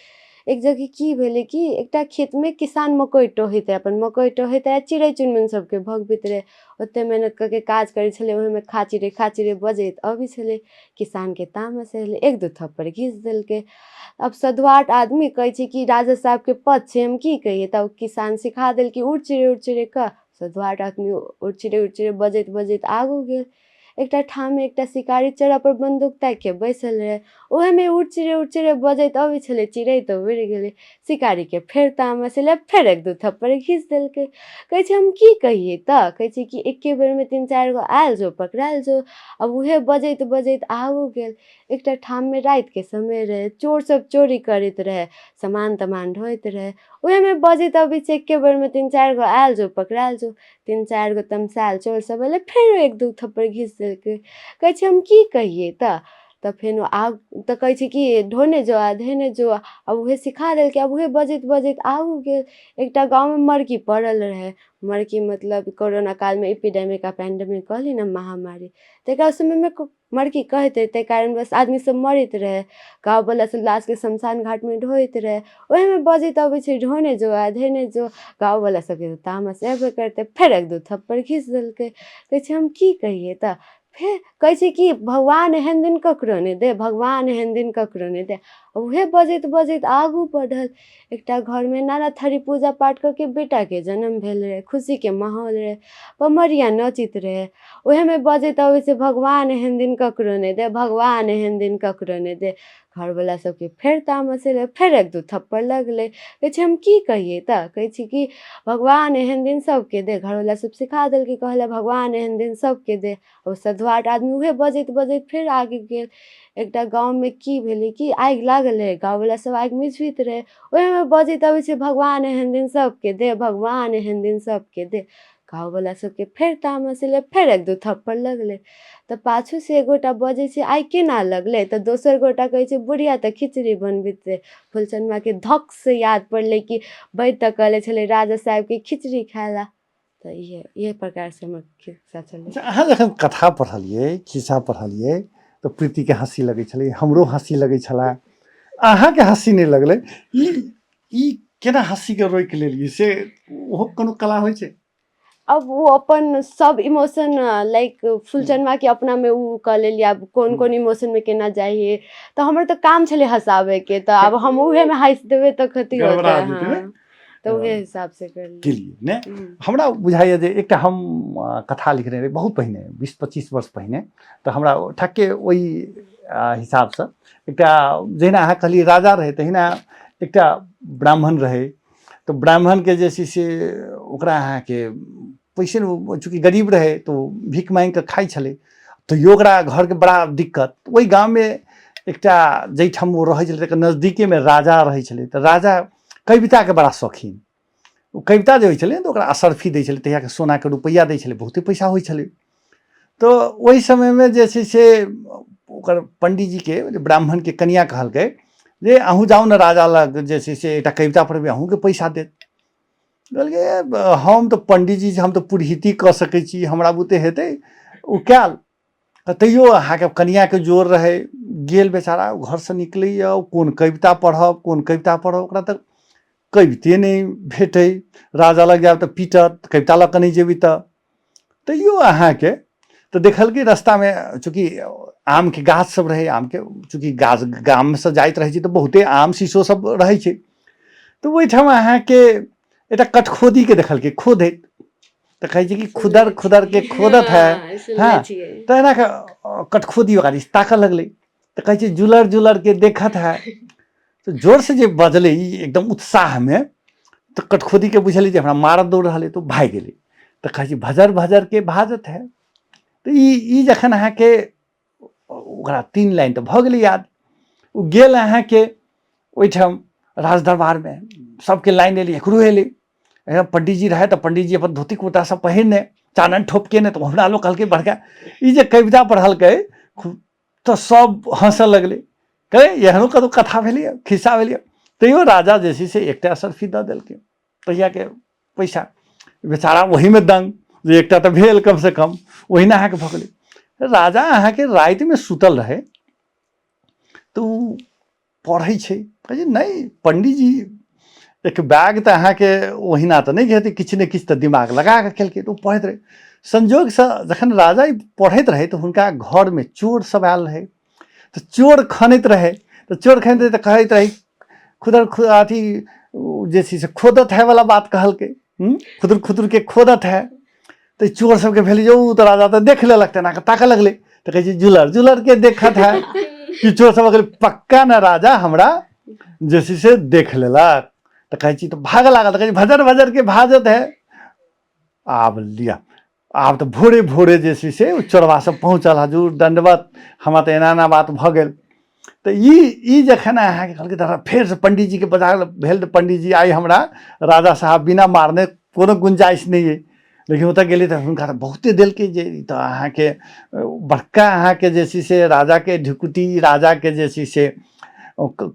एक जगह की भेलै कि एकटा खेतमे किसान मकइ टोहैत रहै, अपन मकइ टोहैत रहै, चिड़ै चुनमुन सबके भगबैत रहै। ओते मेहनत कऽ के काज करै छलै, ओहिमे खा चिड़ै खा चिड़ै बजैत अबै छलै। किसानके तामस एलै, एक दू थप्पड़ घीच देलकै। अब सधुआट आदमी कहै छै कि राजा साहबके पद छै, हम की कहियै। तब किसान सिखा देलकै उड़ चिड़ै उड़ चिड़ै कऽ। सधुआट आदमी उड़ चिड़ै उड़ चिड़ै बजैत बजैत आगू गेल। एकटा ठाममे एकटा शिकारी चढ़ापर बन्दूक ताकिके बैसल रहै। ओहेमे उड़ चिड़ै उड़ चिड़ै बजैत अबै छलै, चिड़ै तऽ उड़ि गेलै। शिकारीके फेर तामस एलै, फेर एक दू थप्पड़ घीच देलकै। कहै छै हम की कहियै? तऽ कहै छै कि एके बेरमे तीन चारि गो आयल जो पकड़ायल जो। आब उहे बजैत बजैत आगू गेल। एकटा ठाममे रातिके समय रहै, चोर सब चोरी करैत रहै, सामान तमान ढोइत रहै। ओहेमे बजैत अबै छै एके बेरमे तीन चारि गो आयल जो पकड़ायल जो। तीन चारि गो तमसायल चोर सब एलै, फेरो एक दू थप्पड़ घीच देलकै। कहै छै हम की कहियै? तऽ तऽ फेनो आग तऽ कहै छै कि ढोने जो आ धेने जो। आब उहे सिखा देलकै। आब उहे बजैत बजैत आगू गेल। एकटा गाँवमे मरकी पड़ल रहै। मरकी मतलब कोरोना कालमे एपिडेमिक आ पेंडेमिक कहली ने, महामारी, तकरा समयमे मरकी कहैत रहै, ताहि कारणवश आदमी सब मरैत रहै। गाँववला सब लाशके शमशान घाटमे ढोइत रहै। ओहिमे बजैत अबै छै ढोने जो आ धेने जो। गाँववला सबके तऽ तामस एबे करतै, फेर एक दू थप्पड़ घीच देलकै। कहै छै हम की कहियै? तऽ फेर कहै छै कि भगवान एहन दिन ककरो नहि दे, भगवान एहन दिन ककरो नहि दे। उहे बजैत बजैत आगू बढ़ल। एकटा घरमे नाना थरी पूजा पाठ कऽ के बेटाके जन्म भेल रहै, खुशीके माहौल रहै, पमरिया नचैत रहै। ओहेमे बजैत अबै छै भगवान एहन दिन ककरो नहि दे, भगवान एहन दिन ककरो नहि दे। घरवला सबके फेर तामस एलै, फेर एक दू थप्पड़ लगलै। कहै छै हम की कहियै? तऽ कहै छै कि भगवान एहन दिन सबके दे। घरवला सब सिखा देलकै, कहले भगवान एहन दिन सबके दे। ओ सधुआट आदमी उहे बजैत बजैत फेर आगे गेल। एकटा गाँवमे की भेलै कि आगि लागल रहै, गाँववला सब आगि मिझबैत रहै। ओहिमे बजैत अबै छै भगवान एहन दिन सबके दे, भगवान एहन दिन सबके दे। गाँववला सबके फेर तामस एलै, फेर एक दू थप्पड़ लगलै। तऽ पाछूसँ एक गोटा बजै छै आगि केना लगलै? तऽ दोसर गोटा कहै छै बुढ़िया तऽ खिचड़ी बनबैत रहै। फुलचनमाके धक्कसँ याद पड़लै कि वैद्य तऽ कहले छलै राजा साहेबके खिचड़ी खाय लए। तऽ इहे इहे प्रकारसँ हमर खिस्सा छलै। अच्छा, अहाँ जखन कथा पढ़लियै, खिस्सा पढ़लियै, तऽ प्रीतिके हँसी लगै छलै, हमरो हँसी लगै छलै, अहाँके हँसी नहि लगलै। ई ई केना हँसीके रोकि लेलियै से ओहो कोनो कला होइ छै? अब ओ अपन सब इमोशन लाइक फुलचनमा के अपनामे ओ कऽ लेलियै। आब कोन कोन इमोशनमे केना जाइ, तऽ हमर तऽ काम छलै हँसाबैके, तऽ आब हम उहेमे हँसि देबै तऽ कथी होतै? गड़बड़ा जेतै ने? हँ, तऽ उहे हिसाबसँ करलियै। केलियै ने? हमरा बुझाइए जे एकटा हम कथा लिखने रही बहुत पहिने, 20-25 वर्ष पहिने, तऽ हमरा ठक्के ओहि हिसाबसँ एकटा जहिना अहाँ कहलियै राजा रहै, तहिना एकटा ब्राह्मण रहै। तऽ ब्राह्मणके जे छै से ओकरा अहाँके पैसे नहि, चूँकि गरीब रहै तऽ ओ भीख माँगि कऽ खाइ छलै, तैयो ओकरा घरके बड़ा दिक्कत। ओहि गाममे एकटा जाहिठाम ओ रहै छलै तकर नजदीकेमे राजा रहै छलै। तऽ राजा कविताके बड़ा शौकीन। ओ कविता जे होइ छलै तऽ ओकरा असरफी दै छलै, तहियाके सोनाके रुपैआ दै छलै, बहुते पैसा होइ छलै। तऽ ओहि समयमे जे छै से ओकर पण्डीजीके, ब्राह्मणके कनिआँ कहलकै जे अहूँ जाउ ने राजा लग, जे छै से एकटा कविता पढ़बै, अहूँके पैसा देत। कहलकै हम तऽ पण्डीजी छी, हम तऽ पुरहिती कऽ सकै छी, हमरा बुते हेतै ओ कयल? तऽ तैयो अहाँके कनिआँके जोर रहै, गेल बेचारा। घरसँ निकलैए, कोन कविता पढ़ब, कोन कविता पढ़ब, ओकरा तऽ कविते नहि भेटै। राजा लग जायब तऽ पीटत, कविता लऽ कऽ नहि जेबै। तऽ तैयो अहाँके तऽ देखलकै रस्तामे चूँकि आमके गाछ सब रहै, आमके चूँकि गाछ, गामसँ जाइत रहै छै तऽ बहुते आम शीशो सब रहै छै। तऽ ओहिठाम अहाँके एकटा कठखोदीके देखलकै खोदैत। तऽ कहै छै कि खुदर खुदर के खोदत है। सुनने छियै। तऽ एना कऽ कठखोदी ओकरा दिस ताकऽ लगलै। तऽ कहै छै जुलर जुलर के देखत है। तऽ जोरसँ जे बजलै ई एकदम उत्साहमे, तऽ कठखोदीके बुझलियै जे हमरा मारऽ दौड़ रहल अइ, तऽ ओ भागि गेलै। तऽ कहै छै भजर भजर के भाजत है। तऽ ई ई जखन अहाँके ओकरा तीन लाइन तऽ भऽ गेलै याद। ओ गेल अहाँके ओहिठाम राज दरबारमे, सबके लाइन एलै, एकरो एलै। पंडीजी रहै तऽ पंडीजी अपन धोती कुर्ता सब पहिरने, चानन ठोपके ने। तऽ हमरा लोक कहलकै बड़का ई जे कविता पढ़लकै तऽ सब हँसऽ लगलै, कहै एहनो कतहु कथा भेलैए, खिस्सा भेलैए? तैयो राजा जे छै से एकटा असरफी दऽ देलकै, तहियाके पैसा। बेचारा ओहीमे दंग जे एकटा तऽ भेल कमसँ कम। ओहिना अहाँके भऽ गेलै। राजा अहाँके रातिमे सुतल रहै तऽ ओ पढ़ै छै। कहै छै नहि पंडीजी एक बैग तऽ अहाँके ओहिना तऽ नहि हेतै, किछु ने किछु तऽ दिमाग लगा कऽ केलकै। तऽ ओ पढ़ैत रहै। संजोगसँ जखन राजा ई पढ़ैत रहै तऽ हुनका घरमे चोर सब आयल रहै। तऽ चोर खनैत रहै, तऽ चोर खनैत रहै तऽ कहैत रहै खुदर खु अथी जे छै से खोदत है वाला बात कहलकै, खुदुर खुदुर के खोदत है। तऽ चोर सबके भेलै जे ओ तऽ राजा तऽ देख लेलक, तेना कऽ ताकऽ लगलै तऽ कहै छै जुलर जुलर के देखत है कि चोर सब कहलै पक्का ने राजा हमरा जे छै से देख लेलक। तऽ कहै छी तऽ भागऽ लागल, तऽ कहै छै भजर भजर के भाजत है। आब लिअ, आब तऽ भोरे भोरे जे छै से ओ चोरबा सब पहुँचल, हजूर दण्डवत, हमरा तऽ एना एना बात भऽ गेल। तऽ ई ई जखन अहाँके कहलकै तऽ फेरसँ पंडीजीके बजा भेल। तऽ पंडीजी आइ हमरा राजा साहब बिना मारने कोनो गुंजाइश नहि अइ। लेकिन ओतऽ गेलियै तऽ हुनका तऽ बहुते देलकै जे ई तऽ अहाँके बड़का अहाँके जे छै से राजाके ढिकुटी, राजाके जे छै से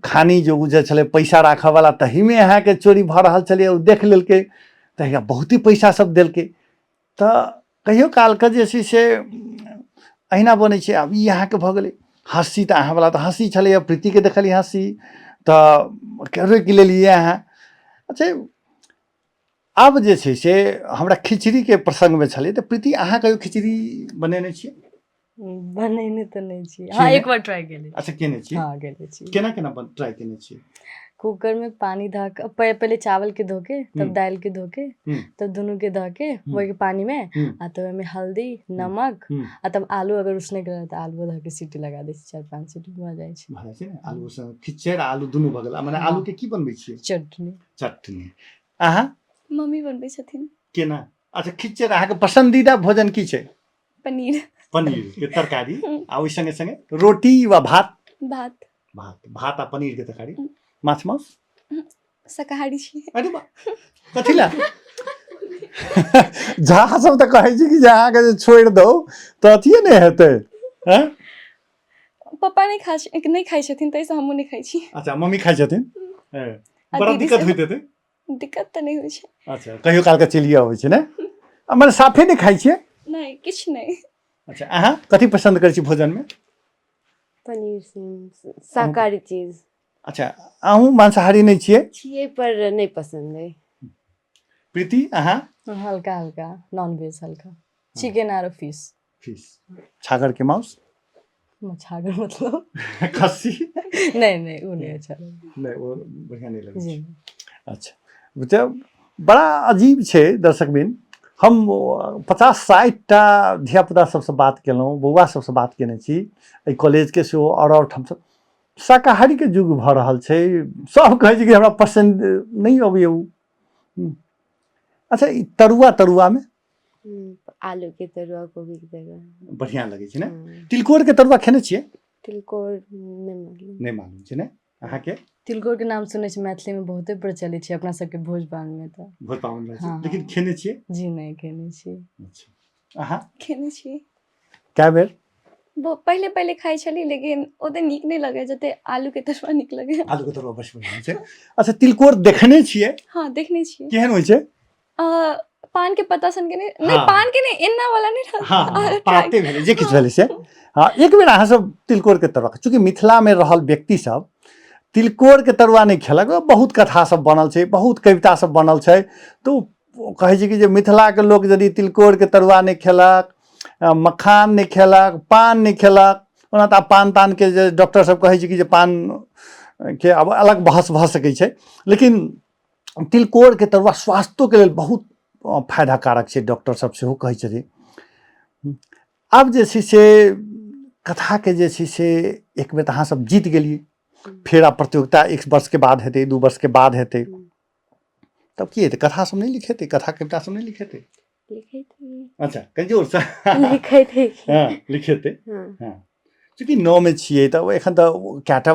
खानी जे ओ जे छलै पैसा राखऽवला, तहीमे अहाँके चोरी भऽ रहल छलै, ओ देख लेलकै तऽ हिनका बहुते पैसा सब देलकै। तऽ कहियो कालके जे छै से अहिना बनै छै। आब ई अहाँके भऽ गेलै हँसी, तऽ अहाँवला तऽ हँसी छलैए, प्रीतिके देखलियै हँसी तऽ रोकि लेलियै अहाँ। अच्छा, आब जे छै से हमरा खिचड़ीके प्रसङ्गमे छलै, तऽ प्रीति अहाँ कहियो खिचड़ी बनेने छियै? बनेने तऽ नहि छी। हँ, एक बार ट्राई केने। अच्छा, केने छी? हँ, केने छी। केना केना ट्राई केने छी? कुकर में पानी धऽ के पहिले चावल के धो के, तब दालि के धो के, तब दुनू के धऽ के ओहि के पानी में, आ तब ओहिमे हल्दी, नमक, आ तब आलू अगर उसने के रहल तऽ आलूओ धऽ के सीटी लगा दै छी, 4-5 सीटी भऽ जाइ छै। भऽ जाइ छै ने? आलू संग खिचड़ आ आलू दुनू भऽ गेल। आ मने आलू के की बनबै छियै? चटनी। चटनी। अहाँ? मम्मी बनबै छथिन। केना? अच्छा, खिचड़ अहाँके पसन्दीदा भोजन की छै? पनीर। पनीर के तरकारी आ ओहि संगे संगे रोटी वा भात? भात। भात, भात आ पनीर के तरकारी। माछ मांस? शाकाहारी छी। अरे बा, कथी ला? झा सब तऽ कहै छै कि जे अहाँके जे छोड़ि दौ तऽ अथिये नहि हेतै। हैं? पप्पा नहि खा नहि खाइ छथिन, ताहिसँ हमहूँ नहि खाइ छी। अच्छा, मम्मी खाइ छथिन। आ बड़ा दीदी दिक्कत सेहो। होइत हेतै? दिक्कत तऽ नहि होइ छै। अच्छा, कहियो कालके चलिए अबै छै ने? आ मने साफे नहि खाइ छियै? नहि, किछु नहि। अच्छा, अहाँ कथी पसन्द करै छी भोजनमे? पनीर सेम, शाकाहारी चीज। अच्छा, अहूँ मांसाहारी नहि छियै? छियै, पर नहि पसन्द अइ। प्रीति, अहाँ? हल्का हल्का नॉन वेज, हल्का चिकन आरो फिश। फिश, छागरके माउस? छागर मतलब? खस्सी। नहि नहि, ओ नहि अच्छा। नहि, ओ बढ़िआँ नहि लगै जी छै। अच्छा, तऽ बड़ा अजीब छै दर्शकबिन। हम 50-60 टा धियापुता सबसँ बात केलहुँ, बौआ सबसँ बात केने छी एहि कॉलेजके सेहो, आओर आओर ठामसँ। शाकाहारीके युग भऽ रहल छै, सब कहै छै कि हमरा पसन्द नहि अबैए ओ। अच्छा, ई तरुआ, तरुआमे? आलू के तरुआ, कोबी के तरुआ बढ़िआँ लगै छै ने? हँ। तिलकोर के तरुआ खेने छियै? तिलकोर नहि मालूम। नहि मालूम छै ने अहाँके? तिलकोर के नाम सुनै छी, मैथिली में बहुते प्रचलित छै अपना सबके भोज पान में तऽ। भोज पाबनि रहै छै। हँ। लेकिन खेने छियै? जी नहि, खेने छी। अच्छा, अहाँ? खेने छी। कए बेर? पहिले पहिले खाइ छली, लेकिन ओते नीक नहि लगै जते आलू के तरुआ नीक लगै। आलू के तरुआ बस बढ़िआँ छै। अच्छा, तिलकोर देखने छियै? हँ, देखने छियै। केहन होइ छै? पान के पत्ता सन के नहि? नहि। हँ। पान के नहि, एना वाला नहि रहल। हँ, आ, try- पाते भेलै जे किछु भेलै से। हँ, एक बेर अहाँ सब तिलकोर के तरुआ, चूँकि मिथिला मे रहल व्यक्ति सब तिलकोर के तरुआ नहि खेलक, बहुत कथा सब बनल छै, बहुत कविता सब बनल छै। तऽ ओ कहै छै कि जे मिथिलाके लोक यदि तिलकोर के तरुआ नहि खेलक, मखान नहि खेलक, पान नहि खेलक। ओना तऽ आब पान तानके जे डॉक्टर सब कहै छै कि जे पान के आब अलग बहस भऽ सकै छै, लेकिन तिलकोरके तरुआ स्वास्थ्योके लेल बहुत फायदाकारक छै, डॉक्टर सब सेहो कहै छथिन। आब जे छै से कथाके जे छै से एक बेर तऽ अहाँ सब जीत गेलियै, फेर आब प्रतियोगिता एक वर्षके बाद हेतै, 2 वर्षके बाद हेतै, तब की हेतै? कथा सब नहि लिखेतै? कथा कविता सब नहि लिखेतै? लिखैत हेबै। अच्छा, कनि जोरसँ। लिखैत हेबै। हँ, लिखेतै। हँ। हँ, चूँकि 9 मे छियै तऽ एखन तऽ कएटा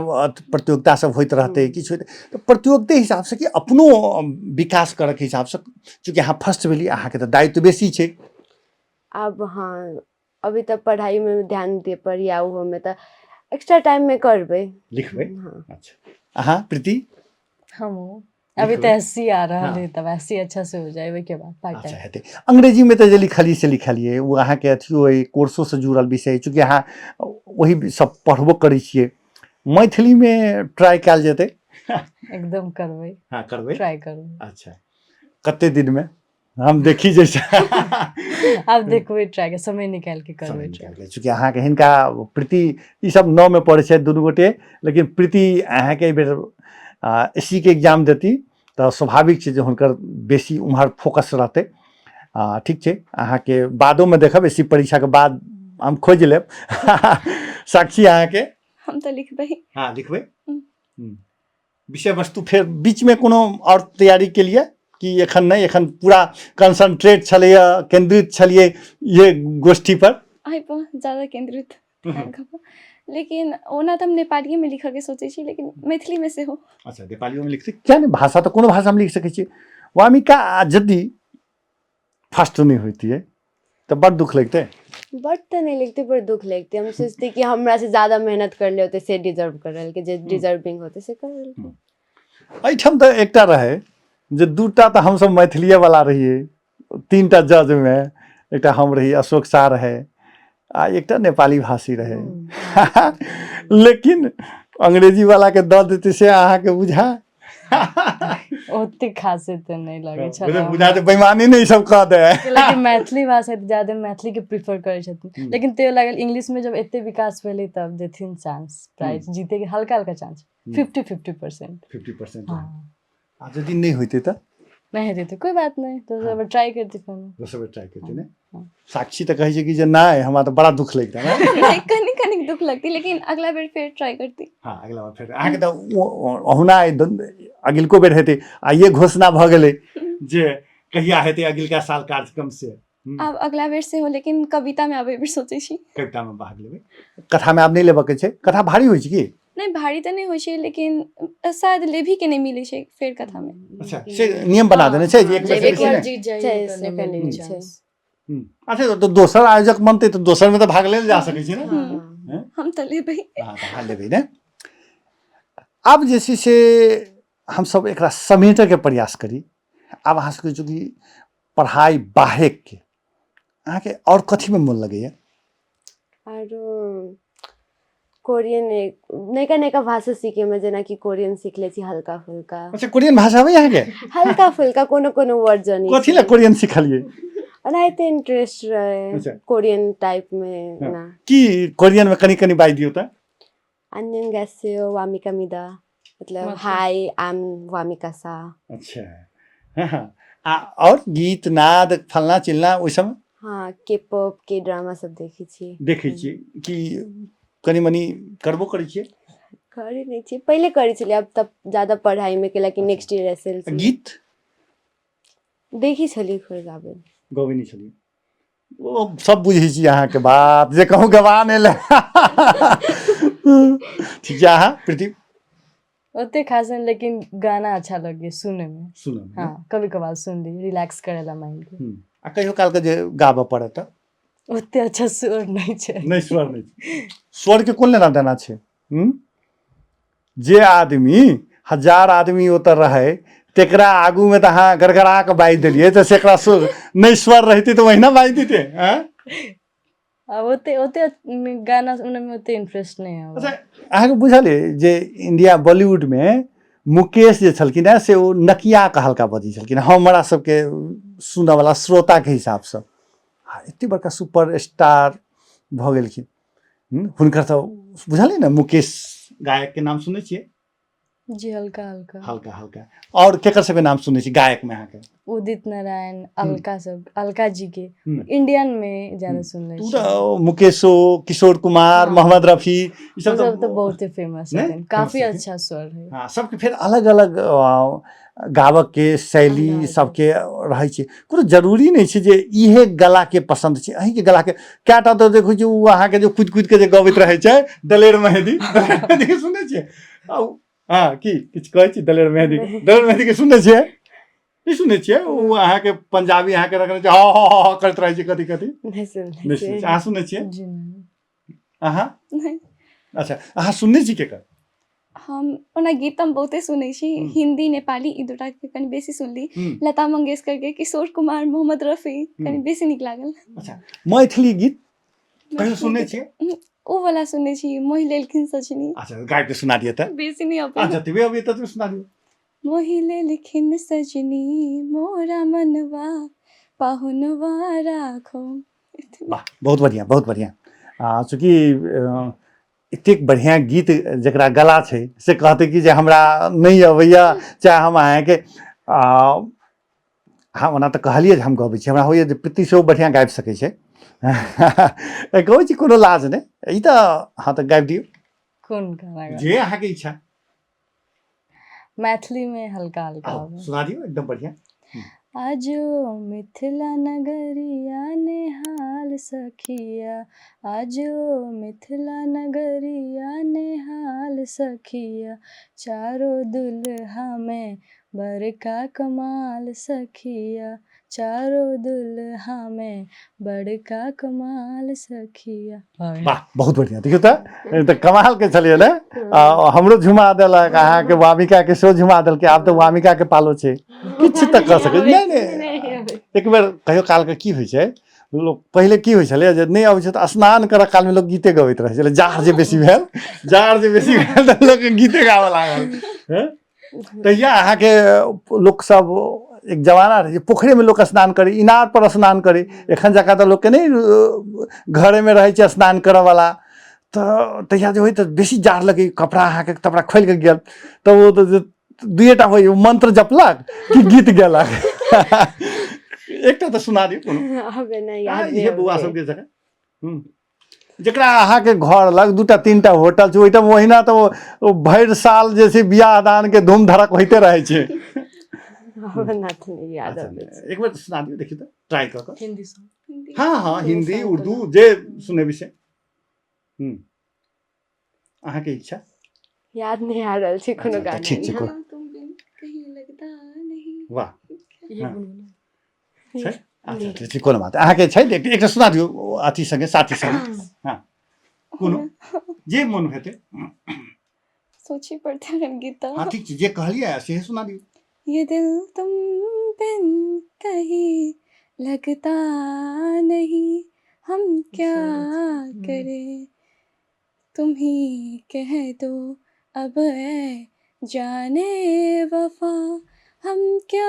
प्रतियोगिता सब होइत रहतै, किछु होइत तऽ प्रतियोगिते हिसाबसँ कि अपनो विकास करऽके हिसाबसँ? चूँकि अहाँ फर्स्ट भेलियै, अहाँके तऽ दायित्व बेसी छै। आब हँ, अभी तऽ पढ़ाइमे ध्यान दिअ पड़ैए, ओहोमे तऽ एक्स्ट्रा टाइममे करबै। लिखबै? हँ। अच्छा, अहाँ प्रीति? हमहूँ अभी लिखबै? तऽ एस सी आ रहल हाँ। है, तब एस सी अच्छा से हो जाए ओहिके बाद पार्ट अच्छा टाइम हेतै। अंग्रेजीमे तऽ जे लिखलियै से लिखलियै, ओ अहाँके अथियो अइ, कोर्सोसँ जुड़ल विषय अइ, चूँकि अहाँ ओही सब पढ़बो करै छियै। मैथिलीमे ट्राई कयल जेतै? एकदम करबै। हँ, करबै। ट्राई करबै। अच्छा, कते दिनमे हम देखी जैसे? आब देखबै, ट्राई के समय निकालि के करबै। समय निकालि के, चूँकि अहाँके हिनका प्रीति ई सब 9 मे पढ़ै छथि दुनू गोटे, लेकिन प्रीति अहाँके एहि बेर एस सी के एग्जाम देती, तऽ स्वाभाविक छै जे हुनकर बेसी उम्हर फोकस रहतै। ठीक छै, अहाँके बादोमे देखब, एस सी परीक्षाके बाद हम खोजि लेब। साक्षी, अहाँके? हम तऽ लिखबै। हँ, लिखबै। विषय वस्तु फेर बीचमे कोनो आओर तैयारी के लिए कि एखन नहि, एखन पूरा कंसंट्रेट छलैए, केंद्रित छलियै इहे गोष्ठी पर? एहि पर ज्यादा केंद्रित ध्यान खपा, लेकिन ओना तऽ हम नेपालिएमे लिखऽके सोचै छी, लेकिन मैथिलीमे सेहो। अच्छा, नेपालियोमे लिख सकै? किया नहि, भाषा तऽ कोनो भाषामे लिख सकै छी। वामिका, यदि फर्स्ट नहि होइतियै तऽ बड़ दुख लगतै? बड तऽ नहि लगते, पर दुख लगते। हम सोचते कि हमरा से ज्यादा मेहनत करले होते से डिजर्व कर के, जे डिजर्विंग होते से कर। एहिठाम तऽ एकटा रहै जे दूटा तऽ हमसब मैथिलीए वाला रहियै, तीनटा जजमे एकटा हम रही, अशोक शाह रहै आ एकटा नेपाली भाषी रहै, लेकिन अंग्रेजी वाला के दऽ देतै से अहाँके बुझा? ओते खासे तऽ नहि लगै छलै। बुझा जे बेईमानी नहि सब कह दे। लेकिन मैथिली भाषा तऽ ज्यादा मैथिली के प्रीफर करै छथिन, लेकिन तैयो लागल इंग्लिश में जब एते विकास भेलै तब देथिन चांस प्राइज जीते के, हल्का हल्का चांस, 50-50%। 50%। हाँ। आ यदि नहि होइतै तऽ? नहि हेतै तऽ कोई बात नहि, दोसर बेर ट्राई करती फेर। दोसर बेर ट्राई करती ने? हाँ। साक्षी तऽ कहै छै कि जे नहि, हमरा तऽ बड़ा दुख लगता है। नहि, कनि कनि दुख लगती, लेकिन अगला बेर फेर ट्राई करती। हँ, अगिला बार फेर अहाँके तऽ ओहुना अगिलको बेर हेतै आ ये घोषणा भऽ गेलै जे कहिया हेतै अगिलका साल कार्यक्रम से। आब अगला बेर सेहो, लेकिन कविता में आब एहि बेर सोचै छी। कविता में भाग लेबै, कथा में आब नहि लेबऽ के छै? कथा भारी होइ छै की? नहि, भारी तऽ नहि होइ छै, लेकिन शायद लेबही के नहि मिलै छै फेर कथा में। अच्छा, से नियम बना देने छै जे एक बेर एक बेसी बार नहि। जीत जाइए छै, तऽ से नहि कनि मिलै छै। चांस। अच्छा, तऽ दोसर आयोजक बनतै तऽ दोसर में तऽ भाग लेल जा सकै छै ने? हाँ। हम तऽ लेबै। हँ, तऽ अहाँ लेबै ने। आब जे छै से हमसब एकरा समेटऽके प्रयास करी। आब अहाँ सबके चूँकि पढ़ाइ बाहेकके अहाँके आओर कथीमे मोन लगैया? आरो कोरियन, नयका नयका भाषा सीखैमे, जेनाकि कोरियन सीख लै छी हल्का फुल्का। अच्छा, कोरियन भाषा अबैया अहाँके? हल्का फुल्का, कोनो कोनो वर्ड जनी। कथी लए कोरियन सिखलियै? ओनाहिते इंटरेस्ट रहे। कोरियन टाइप में। ना। की कोरियनमे कनि कनि बाजि दियौ तऽ। 안녕하세요, वामिकामिदा, मतलब मतलब? हाय, I am Wamiqa Shah. अच्छा, हँ, आ आओर गीत नाद फलना चिलना ओहि सब? हाँ, के पॉप के ड्रामा सब देखै छी। देखै छियै कि कनि मनि करबो करै छियै? करै नहि छियै, पहिले करै छलियै, आब तऽ ज्यादा पढ़ाई में केला कि next year S L C. गीत? देखै छलियै, खोज गाबै। गबै नहि छलियै? ओ सब बुझै छी अहाँके बात जे कहूँ गवा नहि ले। ठीक छै, अहाँ प्रीति? ओते खास नहि, लेकिन गाना अच्छा लगे सुने में। सुनऽ? हाँ, कभी कभार सुन ली रिलैक्स करेला माइंड के। आ कहियो कालके जे गाबऽ पड़त तऽ? ओते अच्छा स्वर नहि छै। नहि, स्वर नहि छै। स्वर के कोन लेना देना छै? हूँ? जे आदमी हजार आदमी ओतऽ रहै तेकरा आगूमे तऽ अहाँ गड़गड़ा कऽ बाजि देलियै, तऽ सेकरा नहि स्वर रहितै तऽ ओहिना बाजि दितै, आँय? आब ओते ओते गाना सुनने में ओते इंटरेस्ट नहीं है। अच्छा, अहाँके बुझल अइ जे इंडिया बॉलीवुडमे मुकेश जे छलखिन हेँ से ओ नकिया कऽ हल्का बजै छलखिन हेँ, हमरा सबके सुनऽवला श्रोताके हिसाबसँ, आ एते बड़का सुपर स्टार भऽ गेलखिन। हुनकर तऽ बुझलियै ने, मुकेश गायकके नाम सुनै छियै? जी, हल्का हल्का। हल्का हल्का। आओर केकर सबके नाम सुनै छी गायकमे अहाँके? उदित नारायण, अलका सब, अलका जी के। इंडियन में ज्यादा सुन लै तू छी। तऽ मुकेशो, किशोर कुमार, मोहम्मद रफी, ई सब ओ सब तऽ तऽ बहुते फेमस नहि? छथिन, काफी फेमस छथिन। अच्छा स्वर है। हँ, सबके फेर अलग अलग गाबऽके शैली अन्दाज। सबके रहै छै। कोनो जरूरी नहि छै जे इहे गलाके पसन्द छै, अहीँके गलाके। कएटा तऽ देखै छियै ओ अहाँके जे कुदि कुदि के जे गबैत रहै छै, दलेर मेहदी, दलेर मेहदी के सुनै छियै? आ हँ, की किछु कहै छी दलेर मेहदी के? दलेर मेहदी के सुनै छियै? नहि सुनै छियै? ओ अहाँके पंजाबी अहाँके रखने छै, हँ हँ हँ हँ करैत रहै छै कथी कथी। नहि सुनने नहि सुनै छियै। छियै? अहाँ सुनै छियै? जी नहि। अहाँ? नहि। अच्छा, अहाँ सुनने छी केकर? हम ओना गीत तऽ हम बहुते सुनै छी। हिंदी, नेपाली, ई दूटा के कनि बेसी सुनली। लता मंगेशकर के, किशोर कुमार, मोहम्मद रफी कनि बेसी नीक लागल। अच्छा, मैथिली गीत? कहियो सुनने छियै? ओ वाला सुनने छी, मोहि लेलखिन सजनी। अच्छा, गाबि के सुना दिअ तऽ। बेसी नहि अबै। जतबे अबै ततबे सुना दियौ। मोहि लेलखिन सजनी मोरा मनवा पाहुनवा राखो। वाह, बहुत बढ़िया, बहुत बढ़िया। आ चूँकि एतेक बढ़िया गीत जकरा गला छै से कहतै कि जे हमरा नहि अबैया, चाहे हम अहाँके हँ, ओना तऽ कहलियै जे हम गबै छी, हमरा होइए जे प्रीति सेहो बढ़िआँ गाबि सकै छै। गबै छी, कोनो लाज नहि ई तऽ। हँ, तऽ गाबि दियौ। कोन गाना? जे अहाँके इच्छा। मैथिली में हल्का हल्का। आउ, सुना दियौ एकदम बढ़िया। आजो मिथिला नगरिया नेहाल सखिया, आजो मिथिला नगरिया नेहाल सखिया, चारो दुल्हा में बड़का कमाल सखिया, चारो दुल्हा में बड़का कमाल सखिया। वाह, बहुत बढ़िया। देखियौ तऽ, तऽ कमाल के छलियै ने। हमरो झुमा देलक, अहाँके वामिका के सेहो झुमा देलकै। आब तऽ वामिका के पालो छै, किछु तऽ कऽ सकै नहि। नहि, एक बेर कहियो कालके की होइ छै, लोक पहिले की होइ छलै जे नहि अबै छै तऽ स्नान करऽ कालमे लोक गीते गबैत रहै छलै। जाड़ जे बेसी भेल, जाड़ जे बेसी भेल तऽ लोक गीते गाबऽ लागल। हँ? तहिया अहाँके लोक सब, एक जमाना रहै जे पोखरिमे लोक स्नान करै, इनार पर स्नान करै। एखन जकाँ तऽ लोकके नहि घरेमे रहै छै स्नान करऽवला। तऽ तहिया जे होइ तऽ बेसी जाड़ लगै, कपड़ा अहाँके तपड़ा खोलि कऽ गेल तऽ ओ तऽ दुइएटा होइ, मंत्र जपलक कि गीत गेलक। एकटा तऽ सुना दियौ कोनो। आबे नहि याद नहि। इहे बौआ अबै। सबके जगह जकरा अहाँके घर लग दूटा तीनटा होटल छै, ओहिठाम ओहिना तऽ ओ भरि साल जे छै बियाह दान के धूम धड़क होइते रहै छै। हमरा नाथ नहि याद अबै छै। एक बेर सुना दियौ, देखियौ तऽ, ट्राई कऽ कऽ। हिंदी सॉन्ग? हँ हँ, हिंदी, सॉन्ग। उर्दू, जे सुनेबै से। अहाँके इच्छा। याद नहि आ रहल छै कोनो अच्छा, तऽ गाना। ठीक छै। तुम बिन कहीं लगता नहीं। वाह। ये हाँ। गुनगुना छै। अच्छा, ठीक छै, कोनो बात। अहाँके छै तऽ एकटा सुना दियौ अथी सङ्गे, साथी सङ्गे। हँ, कोनो जे मोन हेतै। सोचे पड़ते हैं गीत। हँ, ठीक छै, जे कहलियै सेहे सुना दियौ। ये दिल तुम बिन कहीं लगता नहीं, हम क्या करें, तुम ही कह दो अब ऐ जाने वफा, हम क्या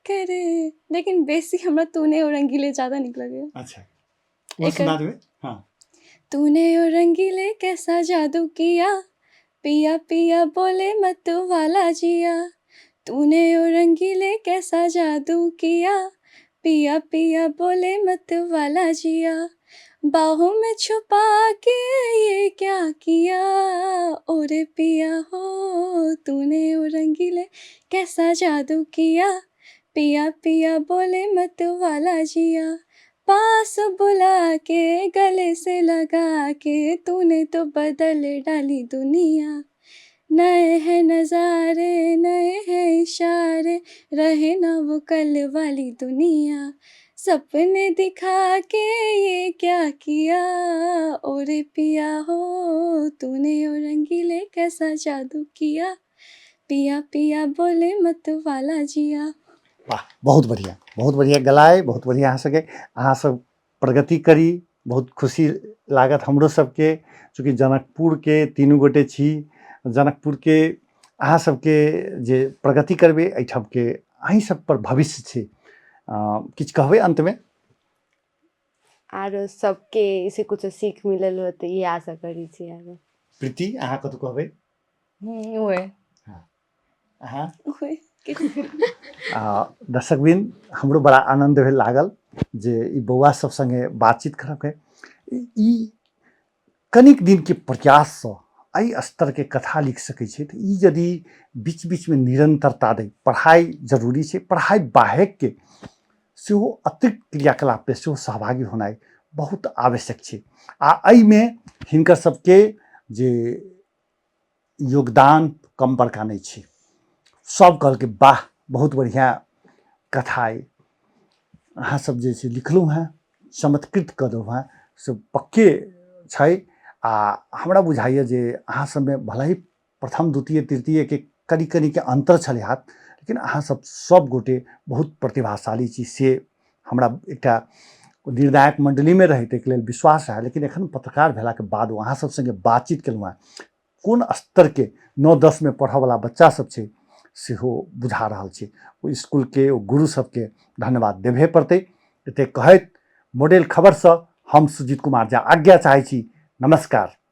करें। लेकिन बेसी हमरा तूने ओ रंगीले ज्यादा नीक लगैया। अच्छा, ओ सुना देबै। हँ। तूने ओ रंगीले कैसा जादू किया, पिया पिया बोले मत वाला जिया। तूने ओ रंगीले कैसा जादू किया, पिया पिया बोले मत वाला जिया, बाहों में छुपा के ये क्या किया, ओरे पिया हो, तूने ओ रंगीले कैसा जादू किया, पिया पिया बोले मत वाला जिया, पास बुला के गले से लगा के तूने तो बदल डाली दुनिया, नए हैं नज़ारे नए हैं इशारे, रहे ना वो कल वाली दुनिया, सपने दिखा के ये क्या किया, ओरे पिया हो, तूने ओ रंगीले कैसा जादू किया, पिया पिया बोले मत वाला जिया। वाह, बहुत बढ़िया, बहुत बढ़िया गलाय, बहुत बढ़िया। अहाँ सबके, अहाँ सब प्रगति करी, बहुत खुशी लागत हमरो सबके। चूँकि जनकपुरके तीनू गोटे छी, जनकपुरके अहाँ सबके जे प्रगति करबै, एहिठामके अहीं सब पर भविष्य छै। किछु कहबै अन्तमे? आरो सबके इसे कुछो सीख मिलल होतै, ई आशा करै छी आरो। प्रीति, अहाँ कतौ कहबै? ओए। अहाँ? ओए। दर्शकवृन्द, हमरो बड़ा आनन्द भेल लागल जे ई बौआ सब सङ्गे बातचीत करबके। ई कनिक दिनके प्रयाससँ एहि स्तरके कथा लिख सकै छै तऽ ई यदि बीच बीचमे निरन्तरता दै, पढ़ाइ जरूरी छै, पढ़ाइ बाहेकके सेहो अतिरिक्त क्रियाकलापमे सेहो सहभागी होनाइ बहुत आवश्यक छै। आ एहिमे हिनकर सबके जे योगदान कम बड़का नहि छै। सब कहलकै, वाह, बहुत बढ़िआँ कथा अइ, अहाँ सब जे छै लिखलहुँ हेँ, चमत्कृत कऽ देलहुँ हेँ, से पक्के छै। आ हमरा बुझाइए जे अहाँ सबमे भले ही प्रथम, द्वितीय, तृतीयके कनि कनिके अन्तर छलै हैत, लेकिन अहाँ सब सब गोटे बहुत प्रतिभाशाली छी, से हमरा एकटा ओ निर्णायक मण्डलीमे रहै, ताहिके लेल विश्वास रहए, लेकिन एखन पत्रकार भेलाके बाद ओ अहाँ सब सङ्गे बातचीत केलहुँ हेँ, कोन स्तरके 9-10 मे पढ़ऽवला बच्चा सब छै सेहो बुझा रहल छै। ओ इसकुलके ओ गुरु सबके धन्यवाद देबहे पड़तै। एते कहैत मॉडल खबरसँ हम सुजीत कुमार झा आज्ञा चाहै छी। नमस्कार।